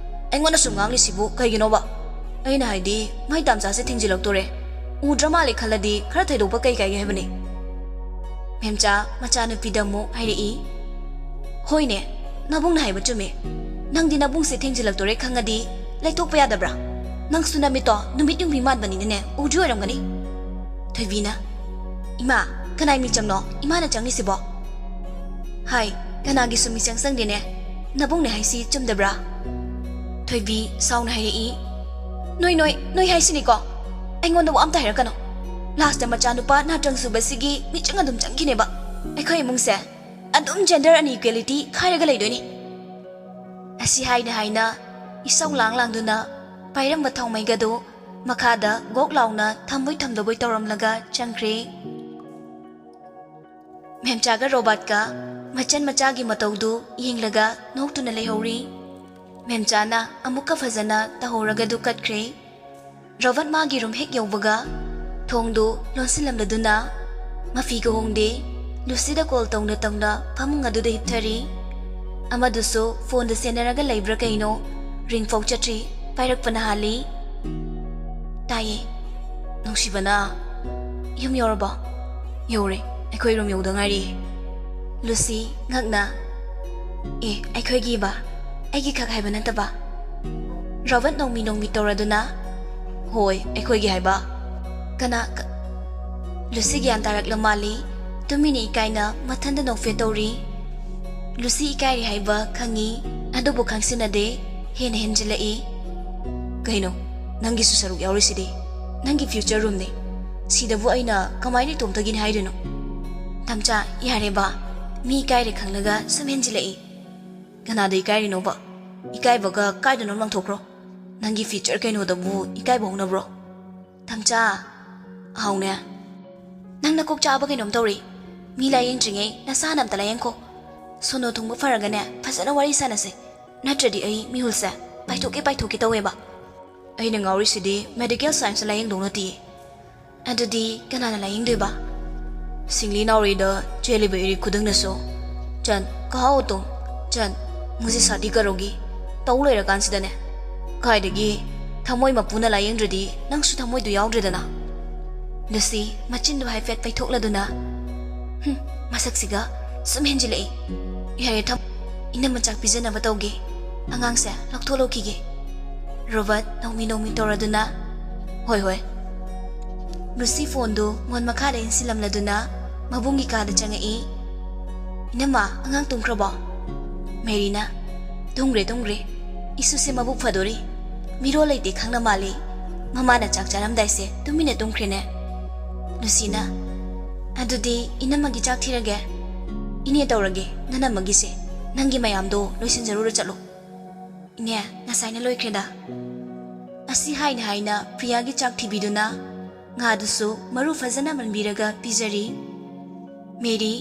ꯑꯩꯉꯣꯟꯗ ꯁꯨꯝ ꯉꯥꯡꯂꯤꯁꯤꯕꯨ ꯀꯩꯒꯤꯅꯣꯕ? ꯑꯩꯅ ꯍꯥꯏꯗꯤ ꯃꯥꯏ ꯇꯥꯝꯆꯥꯁꯦ ꯊꯤꯡꯖꯤꯜꯂꯛꯇꯣꯔꯦ꯫ ꯎꯗ꯭ꯔ ꯃꯥꯜꯂꯦ ꯈꯜꯂꯗꯤ ꯈꯔ ꯊꯩꯗꯣꯛꯄ ꯀꯩ ꯀꯥꯏꯒꯦ ꯍꯥꯏꯕꯅꯤ꯫" ꯃꯦꯝꯆꯥ ꯃꯆꯥꯅꯨꯄꯤꯗ ꯑꯃꯨꯛ ꯍꯥꯏꯔꯛꯏ, "ꯍꯣꯏꯅꯦ, ꯅꯕꯨꯡꯅ ꯍꯥꯏꯕ ꯆꯨꯝꯃꯦ꯫ ꯅꯪꯗꯤ ꯅꯕꯨꯡꯁꯦ ꯊꯦꯡꯖꯤꯜꯂꯛꯇꯣꯔꯦ ꯈꯪꯉꯗꯤ ꯂꯩꯊꯣꯛꯄ ꯌꯥꯗꯕ꯭ꯔꯥ? ꯅꯪꯁꯨ ꯅꯃꯤꯠꯇꯣ ꯅꯨꯃꯤꯠ ꯌꯨꯡꯕꯤ ꯃꯥꯟꯕꯅꯤꯅꯅꯦ ꯎꯗ꯭ꯔꯤ ꯑꯣꯏꯔꯝꯒꯅꯤ꯫" ꯊꯣꯏꯕꯤꯅ, "ꯏꯃꯥ, ꯀꯅꯥꯏ ꯃꯤꯆꯪꯅꯣ ꯏꯃꯥꯅ ꯆꯪꯉꯤꯁꯤꯕꯣ?" "ꯍꯥꯏ, ꯀꯅꯥꯒꯤꯁꯨ ꯃꯤꯆꯪ ꯆꯪꯗꯦꯅꯦ꯫ ꯅꯕꯨꯡꯅ ꯍꯥꯏꯁꯤ ꯆꯨꯝꯗꯕ꯭ꯔꯥ?" ꯊꯣꯏꯕꯤ ꯁꯥꯎꯅ ꯍꯥꯏꯔꯛꯏ, "ꯅꯣꯏ, ꯅꯣꯏ, ꯅꯣꯏ ꯍꯥꯏꯁꯤꯅꯤꯀꯣ꯫ ꯑꯩꯉꯣꯟꯗ ꯋꯥ ꯑꯝꯇ ꯍꯥꯏꯔꯛꯀꯅꯨ꯫ ꯂꯥꯁꯇ ꯃꯆꯥꯅꯨꯄꯥ ꯅꯥꯇ꯭ꯔꯪ ꯁꯨꯕꯁꯤꯒꯤ ꯃꯤꯆꯪ ꯑꯗꯨꯝ ꯆꯪꯈꯤꯅꯦꯕ꯫ ꯑꯩꯈꯣꯏ ꯏꯃꯨꯡꯁꯦ ꯑꯗꯨꯝ gender inequality ꯈꯥꯏꯔꯒ ꯂꯩꯗꯣꯏꯅꯤ꯫" ꯑꯁꯤ ꯍꯥꯏꯅ ꯍꯥꯏꯅ ꯏꯁꯧ ꯂꯥꯡ ꯂꯥꯡꯗꯨꯅ ꯄꯥꯏꯔꯝꯕ ꯊꯥꯎꯃꯩꯒꯗꯨ ꯃꯈꯥꯗ ꯒꯣꯛ ꯂꯥꯎꯅ ꯊꯝꯕꯣꯏ ꯊꯝꯗꯕꯣꯏ ꯇꯧꯔꯝꯂꯒ ꯆꯪꯈ꯭ꯔꯦ꯫ ꯃꯦꯝꯆꯥꯒ ꯔꯣꯕꯥꯔꯠꯀ ꯃꯆꯟ ꯃꯆꯥꯒꯤ ꯃꯇꯧꯗꯨ ꯌꯦꯡꯂꯒ ꯅꯣꯛꯇꯨꯅ ꯂꯩꯍꯧꯔꯤ꯫ ꯃꯦꯝꯆꯥꯅ ꯑꯃꯨꯛꯀ ꯐꯖꯅ ꯇꯧꯍꯧꯔꯒꯗꯨ ꯀꯠꯈ꯭ꯔꯦ꯫ ꯔꯣꯕꯔꯠ ꯃꯥꯒꯤ ꯔꯨꯝ ꯍꯦꯛ ꯌꯧꯕꯒ ꯊꯣꯡꯗꯨ ꯂꯣꯟꯁꯤꯜꯂꯝꯂꯗꯨꯅ ꯃꯐꯤꯒ ꯍꯣꯡꯗꯦ, ꯂꯨꯁꯤꯗ ꯀꯣꯜ ꯇꯧꯅ ꯇꯧꯅ ꯐꯃꯨꯡ ꯑꯗꯨꯗ ꯍꯤꯞꯊꯔꯤ꯫ ꯑꯃꯗꯨꯁꯨ ꯐꯣꯟꯗ ꯁꯦꯟꯅꯔꯒ ꯂꯩꯕ꯭ꯔꯥ ꯀꯩꯅꯣ, ꯔꯤꯡ ꯐꯥꯎ ꯆꯠꯇ꯭ꯔꯤ, ꯄꯥꯏꯔꯛꯄꯅ ꯍꯥꯜꯂꯤ꯫ "ꯇꯥꯏꯌꯦ꯫ ꯅꯨꯡꯁꯤꯕꯅ, ꯌꯨꯝ ꯌꯧꯔꯕꯣ?" "ꯌꯧꯔꯦ, ꯑꯩꯈꯣꯏ ꯔꯨꯝ ꯌꯧꯗ ꯉꯥꯏꯔꯤ꯫" ꯂꯨꯁꯤ ꯉꯛꯅ, "ꯑꯦ, ꯑꯩꯈꯣꯏꯒꯤꯕ? ꯑꯩꯒꯤ ꯈꯛ ꯍꯥꯏꯕ ꯅꯠꯇꯕ?" ꯔꯣꯕꯔꯠ ꯅꯣꯡꯃꯤ ꯅꯣꯡꯃꯤ ꯇꯧꯔꯗꯨꯅ, "ꯍꯣꯏ, ꯑꯩꯈꯣꯏꯒꯤ ꯍꯥꯏꯕ?" ꯀꯅꯥ ꯀ-, ꯂꯨꯁꯤ ꯒ꯭ꯌꯥꯟ ꯇꯥꯔꯛꯂ ꯃꯥꯜꯂꯤ꯫ ꯇꯨꯃꯤꯟꯅ ꯏꯀꯥꯏꯅ ꯃꯊꯟꯇ ꯅꯣꯛꯐꯦꯠ ꯇꯧꯔꯤ꯫ ꯂꯨꯁꯤ ꯏꯀꯥꯏꯔꯤ ꯍꯥꯏꯕ ꯈꯪꯉꯤ, ꯑꯗꯨꯕꯨ ꯈꯪꯁꯤꯟꯅꯗꯦ, ꯍꯦꯟꯅ ꯍꯦꯟꯖꯤꯜꯂꯛꯏ꯫ "ꯀꯩꯅꯣ, ꯅꯪꯒꯤꯁꯨ ꯁꯔꯨꯛ ꯌꯥꯎꯔꯤꯁꯤꯗꯤ? ꯅꯪꯒꯤ ꯐ꯭ꯌꯨꯆꯔ ꯔꯨꯝꯅꯤ꯫ ꯁꯤꯗꯕꯨ ꯑꯩꯅ ꯀꯃꯥꯏꯅ ꯏꯇꯣꯝꯇꯒꯤꯅꯤ ꯍꯥꯏꯗꯣꯏꯅꯣ? ꯇꯝꯆꯥ, ꯌꯥꯔꯦꯕ꯫ ꯃꯤ ꯏꯀꯥꯏꯔꯦ ꯈꯪꯂꯒ ꯁꯨꯝ ꯍꯦꯟꯖꯤꯜꯂꯛꯏ꯫ ꯀꯅꯥꯗ ꯏꯀꯥꯏꯔꯤꯅꯣꯕ? ꯏꯀꯥꯏꯕꯒ ꯀꯥꯏꯗꯅꯣ ꯂꯪꯊꯣꯛꯈ꯭ꯔꯣ꯫ ꯅꯪꯒꯤ ꯐ꯭ꯌꯨꯆꯔ ꯀꯩꯅꯣꯗꯕꯨ ꯏꯀꯥꯏꯕ ꯍꯧꯅꯕ꯭ꯔꯣ?" "ꯇꯝꯆꯥ, ꯍꯥꯎꯅꯦ꯫ ꯅꯪ ꯅꯀꯣꯛ ꯆꯥꯕ ꯀꯩꯅꯣꯝ ꯇꯧꯔꯦ꯫ ꯃꯤ ꯂꯥꯏꯌꯦꯡꯗ꯭ꯔꯤꯉꯩ ꯅꯁꯥꯅ ꯑꯝꯇ ꯂꯥꯏꯌꯦꯡꯈꯣ꯫ ꯁꯣꯅꯣ ꯊꯨꯡꯕ ꯐꯔꯒꯅꯦ, ꯐꯖꯅ ꯋꯥꯔꯤ ꯁꯥꯟꯅꯁꯦ꯫ ꯅꯠꯇ꯭ꯔꯗꯤ ꯑꯩ ꯃꯤꯍꯨꯜꯁꯦ ꯄꯥꯏꯊꯣꯛꯀꯦ ꯄꯥꯏꯊꯣꯛꯀꯦ ꯇꯧꯋꯦꯕ꯫ ꯑꯩꯅ ꯉꯥꯎꯔꯤꯁꯤꯗꯤ ꯃꯦꯗꯤꯀꯦꯜ ꯁꯥꯏꯟꯁꯇ ꯂꯥꯏꯌꯦꯡꯗꯧ ꯅꯠꯇꯤꯌꯦ꯫ ꯑꯗꯨꯗꯤ ꯀꯅꯥꯅ ꯂꯥꯏꯌꯦꯡꯗꯣꯏꯕ?" ꯁꯤꯡꯂꯤ ꯅꯥꯎꯔꯤꯗ ꯆꯦꯜꯂꯤꯕ ꯏꯔꯤꯛ ꯈꯨꯗꯤꯡꯅꯁꯨ, "ꯆꯟ, ꯀꯍꯥ ꯍꯣ ꯇꯨꯝ? ꯆꯟ, ꯃꯨꯖꯦ ꯁꯥꯗꯤ ꯀꯔꯣꯒꯤ?" ꯇꯧ ꯂꯩꯔꯀꯥꯟꯁꯤꯗꯅꯦ꯫ ꯀꯥꯏꯗꯒꯤ ꯊꯃꯣꯏ ꯃꯄꯨꯅ ꯂꯥꯏꯌꯦꯡꯗ꯭ꯔꯗꯤ ꯅꯪꯁꯨ ꯊꯃꯣꯏꯗꯨ ꯌꯥꯎꯗ꯭ꯔꯦꯗꯅ꯫ ꯂꯨꯁꯤ ꯃꯆꯤꯟꯗꯨ ꯍꯥꯏꯐꯦꯠ ꯄꯩꯊꯣꯛꯂꯗꯨꯅ, "ꯍꯨꯝ, ꯃꯁꯛꯁꯤꯒ ꯁꯨꯝ ꯍꯦꯟꯖꯤꯜꯂꯛꯏ꯫ ꯌꯥꯔꯦ, ꯊꯝ, ꯏꯅꯝꯃ ꯆꯥꯛ ꯄꯤꯖꯅꯕ ꯇꯧꯒꯦ꯫ ꯑꯉꯥꯡꯁꯦ ꯂꯧꯊꯣꯛꯂꯧꯈꯤꯒꯦ꯫" ꯔꯣꯕꯔꯠ ꯅꯣꯡꯃꯤ ꯅꯣꯡꯃꯤ ꯇꯧꯔꯗꯨꯅ, "ꯍꯣꯏ, ꯍꯣꯏ꯫" ꯂꯨꯁꯤ ꯐꯣꯟꯗꯨ ꯃꯣꯟ ꯃꯈꯥꯗ ꯏꯟꯁꯤꯜꯂꯝꯂꯗꯨꯅ ꯃꯕꯨꯡꯒꯤ ꯀꯥꯗ ꯆꯪꯉꯛꯏ꯫ "ꯏꯅꯝꯃ, ꯑꯉꯥꯡ ꯇꯨꯝꯈ꯭ꯔꯕꯣ?" ꯃꯦꯔꯤꯅ, "ꯇꯨꯝꯈ꯭ꯔꯦ, ꯇꯨꯝꯈ꯭ꯔꯦ꯫ ꯏꯁꯨꯁꯦ ꯃꯕꯨꯛ ꯐꯗꯣꯔꯤ꯫ ꯃꯤꯔꯣꯜ ꯂꯩꯇꯦ ꯈꯪꯅ ꯃꯥꯜꯂꯤ꯫ ꯃꯃꯥꯅ ꯆꯥꯛ ꯆꯥꯔꯝꯗꯥꯏꯁꯦ ꯇꯨꯃꯤꯟꯅ ꯇꯨꯝꯈ꯭ꯔꯦꯅꯦ꯫" ꯂꯨꯁꯤꯅ, "ꯑꯗꯨꯗꯤ ꯏꯅꯝꯃꯒꯤ ꯆꯥꯛ ꯊꯤꯔꯒꯦ꯫" "ꯏꯅꯦ ꯇꯧꯔꯒꯦ, ꯅꯅꯝꯃꯒꯤꯁꯦ꯫ ꯅꯪꯒꯤ ꯃꯌꯥꯝꯗꯣ ꯂꯣꯏꯁꯤꯟꯖꯔꯨꯔ ꯆꯠꯂꯣ꯫" "ꯏꯅꯦ, ꯉꯁꯥꯏꯅ ꯂꯣꯏꯈ꯭ꯔꯦꯗ꯫" ꯑꯁꯤ ꯍꯥꯏꯅ ꯍꯥꯏꯅ ꯄ꯭ꯔꯤꯌꯥꯒꯤ ꯆꯥꯛ ꯊꯤꯕꯤꯗꯨꯅ ꯉꯥꯗꯨꯁꯨ ꯃꯔꯨ ꯐꯖꯅ ꯃꯟꯕꯤꯔꯒ ꯄꯤꯖꯔꯤ꯫ ꯃꯦꯔꯤ,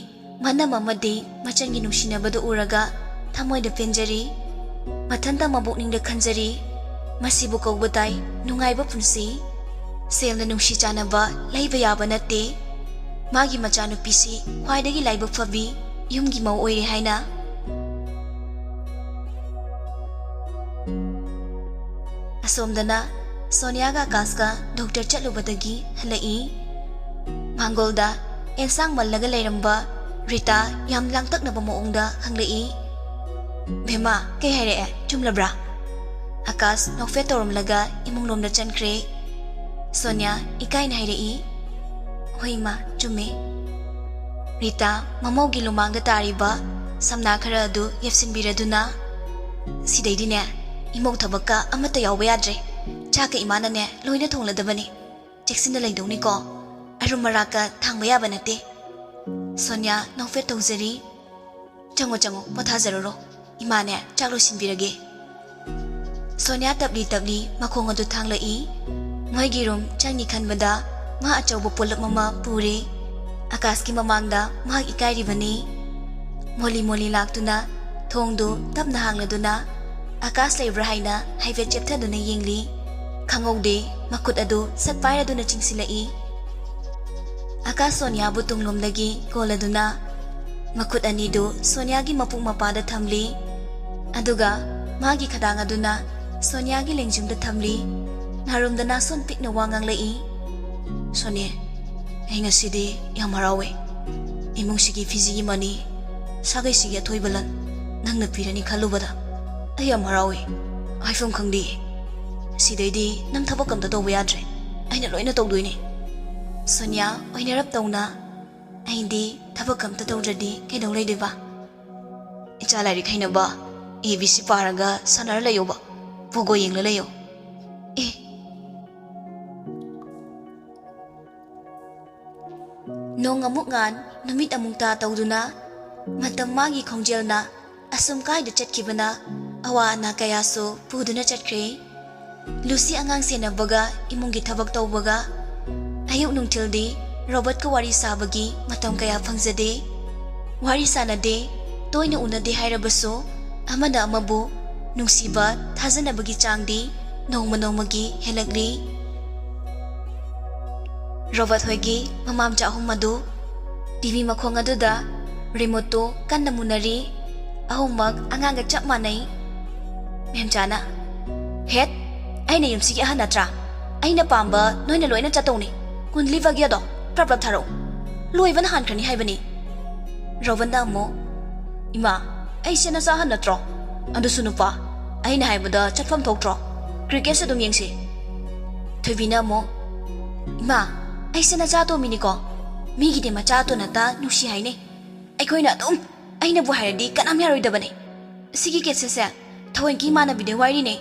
ꯃꯅꯝ ꯑꯃꯗꯤ ꯃꯆꯟꯒꯤ ꯅꯨꯡꯁꯤꯅꯕꯗꯨ ꯎꯔꯒ ꯊꯃꯣꯏꯗ ꯄꯦꯟꯖꯔꯤ꯫ ꯃꯊꯟꯇ ꯃꯕꯨꯛꯅꯤꯡꯗ ꯈꯟꯖꯔꯤ, ꯃꯁꯤꯕꯨ ꯀꯧꯕ ꯇꯥꯏ ꯅꯨꯡꯉꯥꯏꯕ ꯄꯨꯟꯁꯤ꯫ ꯁꯦꯜꯅ ꯅꯨꯡꯁꯤ ꯆꯥꯟꯅꯕ ꯂꯩꯕ ꯌꯥꯕ ꯅꯠꯇꯦ꯫ ꯃꯥꯒꯤ ꯃꯆꯥꯅꯨꯄꯤꯁꯤ ꯈ꯭ꯋꯥꯏꯗꯒꯤ ꯂꯥꯏꯕꯛ ꯐꯕꯤ ꯌꯨꯝꯒꯤ ꯃꯧ ꯑꯣꯏꯔꯦ ꯍꯥꯏꯅ꯫ ꯑꯁꯣꯝꯗꯅ ꯁꯣꯅꯤꯌꯥꯒ ꯑꯀꯥꯁꯀ ꯗꯣꯛꯇꯔ ꯆꯠꯂꯨꯕꯗꯒꯤ ꯍꯜꯂꯛꯏ꯫ ꯃꯥꯡꯒꯣꯜꯗ ꯑꯦꯟꯁꯥꯡ ꯃꯜꯂꯒ ꯂꯩꯔꯝꯕ ꯔꯤꯇꯥ ꯌꯥꯝ ꯂꯥꯡꯇꯛꯅꯕ ꯃꯑꯣꯡꯗ ꯍꯪꯂꯛꯏ꯫ "ꯚꯦꯃꯥ, ꯀꯩ ꯍꯥꯏꯔꯛꯑꯦ? ꯆꯨꯝꯂꯕ꯭ꯔꯥ?" ꯑꯀꯥꯁ ꯅꯣꯛꯐꯦꯠ ꯇꯧꯔꯝꯂꯒ ꯏꯃꯨꯡꯂꯣꯝꯗ ꯆꯪꯈ꯭ꯔꯦ꯫ ꯁꯣꯅꯤꯌꯥ ꯏꯀꯥꯏꯅ ꯍꯥꯏꯔꯛꯏ, "ꯍꯣꯏ ꯏꯃꯥ, ꯆꯨꯝꯃꯦ꯫" ꯔꯤꯇꯥ ꯃꯃꯧꯒꯤ ꯂꯨꯃꯥꯡꯗ ꯇꯥꯔꯤꯕ ꯁꯝꯅꯥ ꯈꯔ ꯑꯗꯨ ꯌꯦꯞꯁꯤꯟꯕꯤꯔꯗꯨꯅ, "ꯁꯤꯗꯩꯗꯤꯅꯦ, ꯏꯃꯧ ꯊꯕꯛꯀ ꯑꯃꯠꯇ ꯌꯥꯎꯕ ꯌꯥꯗ꯭ꯔꯦ꯫ ꯆꯥꯛꯀ ꯏꯃꯥꯅꯅꯦ ꯂꯣꯏꯅ ꯊꯣꯡꯂꯗꯕꯅꯤ꯫ ꯆꯦꯛꯁꯤꯟꯅ ꯂꯩꯗꯧꯅꯤꯀꯣ꯫ ꯑꯔꯨꯝ ꯑꯔꯥꯛꯀ ꯊꯥꯡꯕ ꯌꯥꯕ ꯅꯠꯇꯦ꯫" ꯁꯣꯅꯤꯌꯥ ꯅꯣꯛꯐꯦꯠ ꯇꯧꯖꯔꯤ꯫ "ꯆꯪꯉꯣ, ꯆꯪꯉꯣ, ꯄꯣꯊꯥꯖꯔꯨꯔꯣ꯫ ꯏꯃꯥꯅꯦ ꯆꯥꯛ ꯂꯣꯏꯁꯤꯟꯕꯤꯔꯒꯦ꯫" ꯁꯣꯅꯤꯌꯥ ꯇꯞꯂꯤ ꯇꯞꯂꯤ ꯃꯈꯣꯡ ꯑꯗꯨ ꯊꯥꯡꯂꯛꯏ꯫ ꯃꯣꯏꯒꯤ ꯔꯨꯝ ꯆꯪꯅꯤ ꯈꯟꯕꯗ ꯃꯥ ꯑꯆꯧꯕ ꯄꯣꯠꯂꯞ ꯑꯃ ꯄꯨꯔꯦ꯫ ꯑꯀꯥꯁꯀꯤ ꯃꯃꯥꯡꯗ ꯃꯍꯥꯛ ꯏꯀꯥꯏꯔꯤꯕꯅꯤ꯫ ꯃꯣꯂꯤ ꯃꯣꯂꯤ ꯂꯥꯛꯇꯨꯅ ꯊꯣꯡꯗꯨ ꯇꯞꯅ ꯍꯥꯡꯂꯗꯨꯅ ꯑꯀꯥꯁ ꯂꯩꯕ꯭ꯔꯥ ꯍꯥꯏꯅ ꯍꯥꯏꯐꯦꯠ ꯆꯦꯞꯊꯗꯨꯅ ꯌꯦꯡꯂꯤ꯫ ꯈꯪꯍꯧꯗꯦ, ꯃꯈꯨꯠ ꯑꯗꯨ ꯁꯠ ꯄꯥꯏꯔꯗꯨꯅ ꯆꯤꯡꯁꯤꯜꯂꯛꯏ꯫ ꯑꯀꯥꯁ ꯁꯣꯅꯤꯌꯥꯕꯨ ꯇꯨꯡꯂꯣꯝꯗꯒꯤ ꯀꯣꯜꯂꯗꯨꯅ ꯃꯈꯨꯠ ꯑꯅꯤꯗꯨ ꯁꯣꯅꯤꯌꯥꯒꯤ ꯃꯄꯨꯛ ꯃꯄꯥꯗ ꯊꯝꯂꯤ꯫ ꯑꯗꯨꯒ ꯃꯥꯒꯤ ꯈꯗꯥꯡ ꯑꯗꯨꯅ ꯁꯣꯅꯤꯌꯥꯒꯤ ꯂꯦꯡꯖꯨꯝꯗ ꯊꯝꯂꯤ꯫ ꯅꯥꯔꯣꯝꯗ ꯅꯥꯁꯣꯟ ꯄꯤꯛꯅ ꯋꯥ ꯉꯥꯡꯂꯛꯏ꯫ "ꯁꯣꯅꯤ, ꯑꯩ ꯉꯁꯤꯗꯤ ꯌꯥꯝ ꯍꯔꯥꯎꯋꯦ꯫ ꯏꯃꯨꯡꯁꯤꯒꯤ ꯐꯤꯖꯤꯒꯤ ꯃꯅꯤ, ꯁꯥꯒꯩꯁꯤꯒꯤ ꯑꯊꯣꯏꯕ ꯂꯟ ꯅꯪꯅ ꯄꯤꯔꯅꯤ ꯈꯜꯂꯨꯕꯗ ꯑꯩ ꯌꯥꯝ ꯍꯔꯥꯎꯋꯦ꯫ ꯍꯥꯏꯐꯝ ꯈꯪꯗꯦ꯫ ꯁꯤꯗꯩꯗꯤ ꯅꯪ ꯊꯕꯛ ꯑꯝꯇ ꯇꯧꯕ ꯌꯥꯗ꯭ꯔꯦ꯫ ꯑꯩꯅ ꯂꯣꯏꯅ ꯇꯧꯗꯣꯏꯅꯦ꯫" ꯁꯣꯅꯤꯌꯥ ꯑꯣꯏꯅꯔꯞ ꯇꯧꯅ, "ꯑꯩꯗꯤ ꯊꯕꯛ ꯑꯝꯇ ꯇꯧꯗ꯭ꯔꯗꯤ ꯀꯩꯗꯧ ꯂꯩꯗꯣꯏꯕ? ꯏꯆꯥ ꯂꯥꯏꯔꯤꯛ ꯍꯩꯅꯕ ꯑꯦ ꯕꯤ ꯁꯤ ꯄꯥꯔꯒ ꯁꯥꯟꯅꯔ ꯂꯩꯌꯣꯕ, ꯄꯣꯒꯣ ꯌꯦꯡꯂ ꯂꯩꯌꯣ꯫" ꯑꯦ꯫ ꯅꯣꯡ ꯑꯃꯨꯛ ꯉꯥꯟ, ꯅꯨꯃꯤꯠ ꯑꯃꯨꯛ ꯇꯥ ꯇꯧꯗꯨꯅ ꯃꯇꯝ ꯃꯥꯒꯤ ꯈꯣꯡꯖꯦꯜꯅ ꯑꯁꯨꯝ ꯀꯥꯏꯗ ꯆꯠꯈꯤꯕꯅ ꯑꯋꯥ ꯑꯅꯥ ꯀꯌꯥꯁꯨ ꯄꯨꯗꯨꯅ ꯆꯠꯈ꯭ꯔꯦ꯫ ꯂꯨꯁꯤ ꯑꯉꯥꯡ ꯁꯦꯟꯅꯕꯒ ꯏꯃꯨꯡꯒꯤ ꯊꯕꯛ ꯇꯧꯕꯒ ꯑꯌꯨꯛ ꯅꯨꯡꯊꯤꯜꯗꯤ ꯔꯣꯕꯔꯠꯀ ꯋꯥꯔꯤ ꯁꯥꯕꯒꯤ ꯃꯇꯝ ꯀꯌꯥ ꯐꯪꯖꯗꯦ꯫ ꯋꯥꯔꯤ ꯁꯥꯟꯅꯗꯦ, ꯇꯣꯏꯅ ꯎꯅꯗꯦ ꯍꯥꯏꯔꯕꯁꯨ ꯑꯃꯅ ꯑꯃꯕꯨ ꯅꯨꯡꯁꯤꯕ, ꯊꯥꯖꯅꯕꯒꯤ ꯆꯥꯡꯗꯤ ꯅꯣꯡꯃ ꯅꯣꯡꯃꯒꯤ ꯍꯦꯜꯂꯛꯂꯤ꯫ ꯔꯣꯕꯔꯠ ꯍꯣꯏꯒꯤ ꯃꯃꯥ ꯃꯆꯥ ꯑꯍꯨꯝ ꯑꯗꯨ ꯇꯤꯚꯤ ꯃꯈꯣꯡ ꯑꯗꯨꯗ ꯔꯤꯃꯣꯠꯇꯨ ꯀꯟꯅ ꯃꯨꯟꯅꯔꯤ꯫ ꯑꯍꯨꯝꯃꯛ ꯑꯉꯥꯡꯒ ꯆꯞ ꯃꯥꯟꯅꯩ꯫ ꯃꯦꯝꯆꯥꯅ, "ꯍꯦꯠ, ꯑꯩꯅ ꯌꯨꯝꯁꯤꯒꯤ ꯑꯍꯟ ꯅꯠꯇ꯭ꯔꯥ? ꯑꯩꯅ ꯄꯥꯝꯕ ꯅꯣꯏꯅ ꯂꯣꯏꯅ ꯆꯠꯇꯧꯅꯤ꯫ ꯀꯨꯟꯂꯤ ꯕꯒꯤꯌꯥꯗꯣ ꯄ꯭ꯔꯞ ꯄ꯭ꯔꯞ ꯊꯥꯔꯛꯎ꯫ ꯂꯣꯏꯕꯅ ꯍꯥꯟꯈ꯭ꯔꯅꯤ ꯍꯥꯏꯕꯅꯤ꯫" ꯔꯣꯕꯟꯗ ꯑꯃꯨꯛ, "ꯏꯃꯥ, ꯑꯩꯁꯦ ꯅꯆꯥ ꯑꯍꯟ ꯅꯠꯇ꯭ꯔꯣ? ꯑꯗꯨꯁꯨ ꯅꯨꯄꯥ, ꯑꯩꯅ ꯍꯥꯏꯕꯗ ꯆꯠꯐꯝ ꯊꯣꯛꯇ꯭ꯔꯣ? ꯀ꯭ꯔꯤꯀꯦꯠꯁꯨ ꯑꯗꯨꯝ ꯌꯦꯡꯁꯤ꯫" ꯊꯣꯏꯕꯤꯅ ꯑꯃꯨꯛ, "ꯏꯃꯥ, ꯑꯩꯁꯦ ꯅꯆꯥ ꯑꯇꯣꯝꯕꯤꯅꯤꯀꯣ꯫ ꯃꯤꯒꯤꯗꯤ ꯃꯆꯥ ꯑꯇꯣꯟ ꯑꯇꯥ ꯅꯨꯡꯁꯤ ꯍꯥꯏꯅꯩ꯫ ꯑꯩꯈꯣꯏꯅ ꯑꯗꯨꯝ ꯑꯩꯅꯕꯨ ꯍꯥꯏꯔꯗꯤ ꯀꯅꯥꯝ ꯌꯥꯔꯣꯏꯗꯕꯅꯤ꯫ ꯁꯤꯒꯤ ꯀꯦꯁꯦꯠꯁꯦ ꯊꯑꯣꯏꯀꯤ ꯏꯃꯥꯟꯅꯕꯤꯗ ꯋꯥꯏꯔꯤꯅꯦ꯫"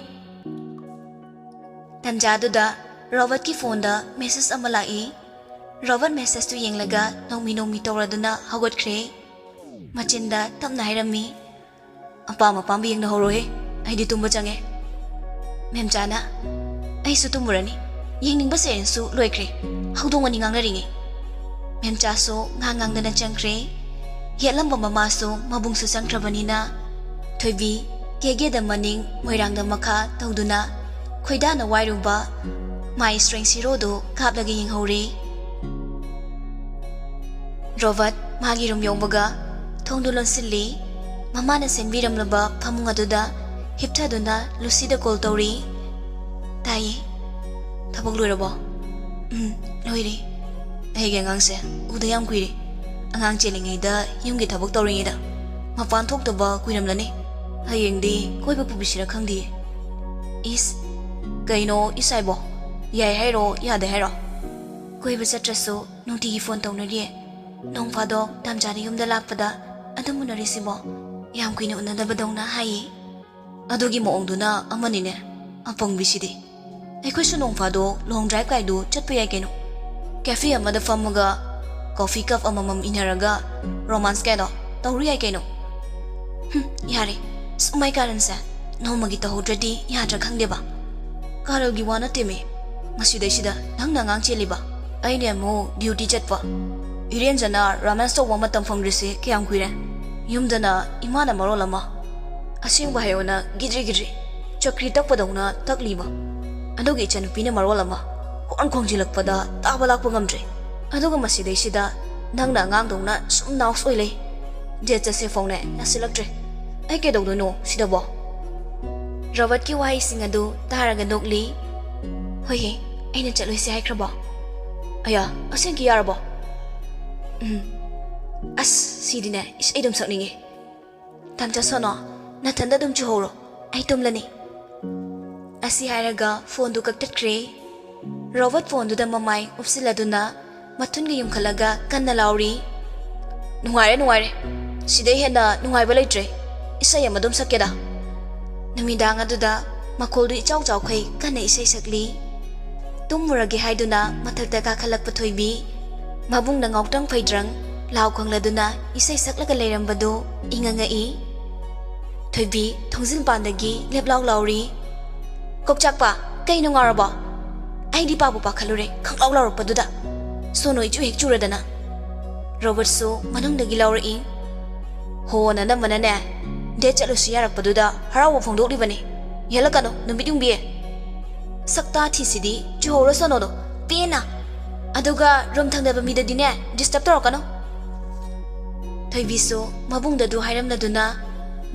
ꯇꯟꯖꯥꯗꯨꯗ ꯔꯣꯕꯔꯠꯀꯤ ꯐꯣꯟꯗ ꯃꯦꯁꯦꯖ ꯑꯃ ꯂꯥꯛꯏ꯫ ꯔꯣꯕꯔꯠ ꯃꯦꯁꯦꯖꯇꯨ ꯌꯦꯡꯂꯒ ꯅꯣꯡꯃꯤ ꯅꯣꯡꯃꯤ ꯇꯧꯔꯗꯨꯅ ꯍꯧꯒꯠꯈ꯭ꯔꯦ꯫ ꯃꯆꯤꯟꯗ ꯇꯞꯅ ꯍꯥꯏꯔꯝꯃꯤ, "ꯑꯄꯥꯝ ꯑꯄꯥꯝꯕ ꯌꯦꯡꯅꯍꯧꯔꯣꯍꯦ, ꯑꯩꯗꯤ ꯇꯨꯝꯕ ꯆꯪꯉꯦ꯫" ꯃꯦꯝꯆꯥꯅ, "ꯑꯩꯁꯨ ꯇꯨꯝꯃꯨꯔꯅꯤ꯫ ꯌꯦꯡꯅꯤꯡꯕ ꯁꯦꯔꯦꯟꯁꯨ ꯂꯣꯏꯈ꯭ꯔꯦ꯫ ꯍꯧꯗꯣꯡ ꯑꯅꯤ ꯉꯥꯡꯅꯔꯤꯉꯩ꯫" ꯃꯦꯝꯆꯥꯁꯨ ꯉꯥꯡ ꯉꯥꯡꯗꯅ ꯆꯪꯈ꯭ꯔꯦ꯫ ꯌꯦꯠꯂꯝꯕ ꯃꯃꯥꯁꯨ ꯃꯕꯨꯡꯁꯨ ꯆꯪꯈ꯭ꯔꯕꯅꯤꯅ ꯊꯣꯏꯕꯤ ꯀꯦꯒꯦꯗ ꯃꯅꯤꯡ, ꯃꯣꯏꯔꯥꯡꯗ ꯃꯈꯥ ꯇꯧꯗꯨꯅ ꯈꯣꯏꯗꯥꯅ ꯋꯥꯏꯔꯨꯕ ꯃꯥꯏ ꯏꯁꯇ꯭ꯔꯤꯡ ꯁꯤꯔꯣꯗꯨ ꯀꯥꯞꯂꯒ ꯌꯦꯡꯍꯧꯔꯦ꯫ ꯔꯣꯕꯔꯠ ꯃꯥꯒꯤ ꯔꯨꯝ ꯌꯧꯕꯒ ꯊꯣꯡꯗꯨ ꯂꯣꯟꯁꯤꯜꯂꯤ꯫ ꯃꯃꯥꯅ ꯁꯦꯝꯕꯤꯔꯝꯂꯕ ꯐꯃꯨꯡ ꯑꯗꯨꯗ ꯍꯤꯞꯊꯗꯨꯅ ꯂꯨꯁꯤꯗ ꯀꯣꯜ ꯇꯧꯔꯤ꯫ "ꯇꯥꯏꯌꯦ꯫ ꯊꯕꯛ ꯂꯣꯏꯔꯕꯣ?" "ꯎꯝ, ꯂꯣꯏꯔꯦ꯫ ꯑꯩꯒꯤ ꯑꯉꯥꯡꯁꯦ ꯎꯗ ꯌꯥꯝ ꯀꯨꯏꯔꯦ꯫ ꯑꯉꯥꯡ ꯆꯦꯜꯂꯤꯉꯩꯗ ꯌꯨꯝꯒꯤ ꯊꯕꯛ ꯇꯧꯔꯤꯉꯩꯗ ꯃꯄꯥꯟ ꯊꯣꯛꯇꯕ ꯀꯨꯏꯔꯝꯂꯅꯤ꯫ ꯍꯌꯦꯡꯗꯤ ꯀꯣꯏꯕ ꯄꯨꯕꯤꯁꯤꯔ ꯈꯪꯗꯤꯌꯦ꯫" "ꯏꯁ, ꯀꯩꯅꯣ ꯏꯁ ꯍꯥꯏꯕꯣ? ꯌꯥꯏ ꯍꯥꯏꯔꯣ, ꯌꯥꯗꯦ ꯍꯥꯏꯔꯣ?" "ꯀꯣꯏꯕ ꯆꯠꯇ꯭ꯔꯁꯨ ꯅꯨꯡꯇꯤꯒꯤ ꯐꯣꯟ ꯇꯧꯅꯔꯤꯌꯦ꯫ ꯅꯣꯡ ꯐꯥꯗꯣꯛ ꯇꯥꯝꯆꯥꯅ ꯌꯨꯝꯗ ꯂꯥꯛꯄꯗ ꯑꯗꯨꯝ ꯎꯅꯔꯤꯁꯤꯕꯣ? ꯌꯥꯝ ꯀꯨꯏꯅ ꯎꯅꯗꯕꯗꯧꯅ ꯍꯥꯏꯌꯦ꯫" "ꯑꯗꯨꯒꯤ ꯃꯑꯣꯡꯗꯨꯅ ꯑꯃꯅꯤꯅꯦ, ꯑꯄꯪꯕꯤꯁꯤꯗꯤ꯫ ꯑꯩꯈꯣꯏꯁꯨ ꯅꯣꯡ ꯐꯥꯗꯣꯛ ꯂꯣꯡ ꯗ꯭ꯔꯥꯏꯚ ꯀꯥꯏꯗꯨ ꯆꯠꯄ ꯌꯥꯏ ꯀꯩꯅꯣ꯫ ꯀꯦꯐꯦ ꯑꯃꯗ ꯐꯝꯃꯒ ꯀꯣꯐꯤ ꯀꯞ ꯑꯃꯃꯝ ꯏꯟꯅꯔꯒ ꯔꯣꯃꯥꯟꯁ ꯀꯥꯏꯗꯣ ꯇꯧꯔꯨ ꯌꯥꯏ ꯀꯩꯅꯣ꯫" "ꯍꯨꯝ, ꯌꯥꯔꯦ꯫ ꯑꯁ, ꯃꯥꯏ ꯀꯥꯔꯟꯁꯦ ꯅꯣꯡꯃꯒꯤ ꯇꯧꯍꯧꯗ꯭ꯔꯗꯤ ꯌꯥꯗ꯭ꯔꯥ ꯈꯪꯗꯦꯕ꯫" "ꯀꯥꯔꯜꯒꯤ ꯋꯥ ꯅꯠꯇꯦꯃꯤ꯫ ꯃꯁꯤꯗꯩꯁꯤꯗ ꯅꯪꯅ ꯑꯉꯥꯡ ꯆꯦꯜꯂꯤꯕ, ꯑꯩꯅ ꯑꯃꯨꯛ ꯗ꯭ꯌꯨꯇꯤ ꯆꯠꯄ꯫ ꯏꯔꯦꯟꯖꯅ ꯔꯣꯃꯥꯟꯁ ꯇꯧꯕ ꯃꯇꯝ ꯐꯪꯗ꯭ꯔꯤꯁꯤ ꯀꯌꯥꯝ ꯀꯨꯏꯔꯦ? ꯌꯨꯝꯗꯅ ꯏꯃꯥꯅ ꯃꯔꯣꯜ ꯑꯃ꯫ ꯑꯁꯦꯡꯕ ꯍꯥꯏꯌꯣꯅ ꯒꯤꯗ꯭ꯔꯤ ꯒꯤꯗ꯭ꯔꯤ꯫ ꯆꯀ꯭ꯔꯤ ꯇꯛꯄꯗꯧꯅ ꯇꯛꯂꯤꯕ꯫ ꯑꯗꯨꯒ ꯏꯆꯟꯅꯨꯄꯤꯅ ꯃꯔꯣꯜ ꯑꯃ ꯍꯣꯔꯟ ꯈꯣꯡꯖꯤꯜꯂꯛꯄꯗ ꯇꯥꯕ ꯂꯥꯛꯄ ꯉꯝꯗ꯭ꯔꯦ꯫ ꯑꯗꯨꯒ ꯃꯁꯤꯗꯩꯁꯤꯗ ꯅꯪꯅ ꯑꯉꯥꯡꯗꯧꯅ ꯁꯨꯝ ꯅꯥꯎꯁ ꯑꯣꯏ ꯂꯩ꯫ ꯗꯦꯠ ꯆꯠꯁꯦ ꯐꯥꯎꯅꯦ ꯌꯥꯁꯤꯜꯂꯛꯇ꯭ꯔꯦ꯫ ꯑꯩ ꯀꯩꯗꯧꯗꯣꯏꯅꯣ ꯁꯤꯗꯕꯣ? ꯔꯣꯕꯔꯠꯀꯤ ꯋꯥꯍꯩꯁꯤꯡ ꯑꯗꯨ ꯇꯥꯔꯒ ꯅꯣꯛꯂꯤ꯫ ꯍꯣꯏꯍꯦ, ꯑꯩꯅ ꯆꯠꯂꯣꯏꯁꯦ ꯍꯥꯏꯈ꯭ꯔꯕꯣ? ꯑꯌꯥ, ꯑꯁꯦꯡꯀꯤ ꯌꯥꯔꯕꯣ? ꯎꯝ꯫ ꯑꯁ, ꯁꯤꯗꯤꯅꯦ, ꯏꯁꯩ ꯑꯗꯨꯝ ꯁꯛꯅꯤꯡꯉꯦ꯫ ꯇꯥꯟ ꯆꯥꯁꯅꯣ, ꯅꯊꯟꯗ ꯑꯗꯨꯝ ꯆꯨꯍꯧꯔꯣ, ꯑꯩ ꯇꯨꯝꯂꯅꯤ꯫ ꯑꯁꯤ ꯍꯥꯏꯔꯒ ꯐꯣꯟꯗꯨ ꯀꯛꯊꯠꯈ꯭ꯔꯦ꯫ ꯔꯣꯕꯔꯠ ꯐꯣꯟꯗꯨꯗ ꯃꯃꯥꯏ ꯎꯞꯁꯤꯜꯂꯗꯨꯅ ꯃꯊꯨꯟꯒ ꯌꯨꯝꯈꯠꯂꯒ ꯀꯟꯅ ꯂꯥꯎꯔꯤ꯫ ꯅꯨꯡꯉꯥꯏꯔꯦ, ꯅꯨꯡꯉꯥꯏꯔꯦ꯫ ꯁꯤꯗꯩ ꯍꯦꯟꯅ ꯅꯨꯡꯉꯥꯏꯕ ꯂꯩꯇ꯭ꯔꯦ꯫ ꯏꯁꯩ ꯑꯃ ꯑꯗꯨꯝ ꯁꯛꯀꯦꯗ꯫ ꯅꯨꯃꯤꯗꯥꯡ ꯑꯗꯨꯗ ꯃꯈꯣꯜꯗꯨ ꯏꯆꯥꯎ ꯆꯥꯎꯈꯩ ꯀꯟꯅ ꯏꯁꯩ ꯁꯛꯂꯤ꯫ ꯇꯨꯝꯃꯨꯔꯒꯦ ꯍꯥꯏꯗꯨꯅ ꯃꯊꯛꯇ ꯀꯥꯈꯠꯂꯛꯄ ꯊꯣꯏꯕꯤ, ꯃꯕꯨꯡꯅ ꯉꯥꯎꯇ꯭ꯔꯪ ꯐꯩꯗ꯭ꯔꯪ ꯂꯥꯎ ꯈꯣꯡꯂꯗꯨꯅ ꯏꯁꯩ ꯁꯛꯂꯒ ꯂꯩꯔꯝꯕꯗꯨ ꯏꯉꯛ ꯉꯛꯏ꯫ ꯊꯣꯏꯕꯤ ꯊꯣꯡꯖꯤꯟ ꯄꯥꯟꯗꯒꯤ ꯂꯦꯞꯂꯥꯎ ꯂꯥꯎꯔꯤ꯫ "ꯀꯣꯛꯆꯥꯛꯄ, ꯀꯩꯅꯣ ꯉꯥꯎꯔꯕꯣ? ꯑꯩꯗꯤ ꯄꯥꯕꯨ ꯄꯥꯈꯠꯂꯨꯔꯦ, ꯈꯪꯂꯥꯎ ꯂꯥꯎꯔꯛꯄꯗꯨꯗ꯫ ꯁꯣꯅꯣ ꯏꯆꯨ ꯍꯦꯛ ꯆꯨꯔꯗꯅ꯫" ꯔꯣꯕꯔꯠꯁꯨ ꯃꯅꯨꯡꯗꯒꯤ ꯂꯥꯎꯔꯛꯏ꯫ "ꯍꯣ, ꯅꯅꯝꯃꯅꯅꯦ, ꯗꯦꯠ ꯆꯠꯂꯨꯁꯤ ꯌꯥꯔꯛꯄꯗꯨꯗ ꯍꯔꯥꯎꯕ ꯐꯣꯡꯗꯣꯛꯂꯤꯕꯅꯤ꯫ ꯌꯦꯜꯂꯛꯀꯅꯨ, ꯅꯨꯃꯤꯠ ꯌꯨꯡꯕꯤꯌꯦ꯫ ꯁꯛꯇꯥ ꯊꯤꯁꯤꯗꯤ, ꯆꯨꯍꯧꯔꯁꯅꯣꯗꯣ, ꯄꯦꯟꯅ꯫ ꯑꯗꯨꯒ ꯔꯨꯝ ꯊꯪꯅꯕ ꯃꯤꯗꯗꯤꯅꯦ, ꯗꯤꯁꯇꯔꯕ ꯇꯧꯔꯛꯀꯅꯨ꯫" ꯊꯣꯏꯕꯤꯁꯨ ꯃꯕꯨꯡꯗꯗꯨ ꯍꯥꯏꯔꯝꯂꯗꯨꯅ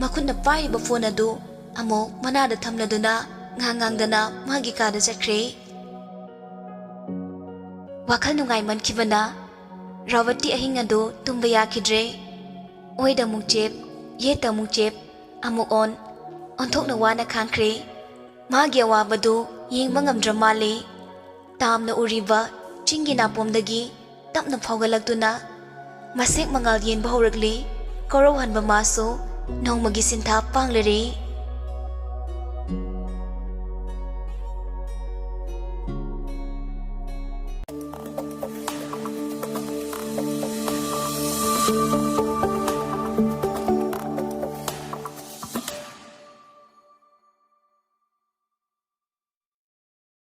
ꯃꯈꯨꯠꯅ ꯄꯥꯏꯔꯤꯕ ꯐꯣꯟ ꯑꯗꯨ ꯑꯃꯨꯛ ꯃꯅꯥꯗ ꯊꯝꯂꯗꯨꯅ ꯉꯥꯡ ꯉꯥꯡꯗꯅ ꯃꯥꯒꯤ ꯀꯥꯗ ꯆꯠꯈ꯭ꯔꯦ꯫ ꯋꯥꯈꯜ ꯅꯨꯡꯉꯥꯏꯃꯟꯈꯤꯕꯅ ꯔꯣꯕꯔꯠꯇꯤ ꯑꯍꯤꯡ ꯑꯗꯨ ꯇꯨꯝꯕ ꯌꯥꯈꯤꯗ꯭ꯔꯦ꯫ ꯑꯣꯏꯗ ꯑꯃꯨꯛ ꯆꯦꯞ, ꯌꯦꯠꯇ ꯑꯃꯨꯛ ꯆꯦꯞ, ꯑꯃꯨꯛ ꯑꯣꯟ, ꯑꯣꯟꯊꯣꯛꯅ ꯋꯥꯅ ꯈꯥꯡꯈ꯭ꯔꯦ꯫ ꯃꯥꯒꯤ ꯑꯋꯥꯕꯗꯨ ꯌꯦꯡꯕ ꯉꯝꯗ꯭ꯔ ꯃꯥꯜꯂꯦ꯫ ꯇꯥꯝꯅ ꯎꯔꯤꯕ ꯆꯤꯡꯒꯤ ꯅꯥꯄꯣꯝꯗꯒꯤ ꯇꯞꯅ ꯐꯥꯎꯒꯠꯂꯛꯇꯨꯅ ꯃꯁꯦꯛ ꯃꯉꯥꯜ ꯌꯦꯟꯕ ꯍꯧꯔꯛꯂꯤ꯫ ꯀꯣꯔꯧꯍꯟꯕ ꯃꯥꯁꯨ ꯅꯣꯡꯃꯒꯤ ꯁꯤꯟꯊꯥ ꯄꯥꯡꯂꯔꯦ꯫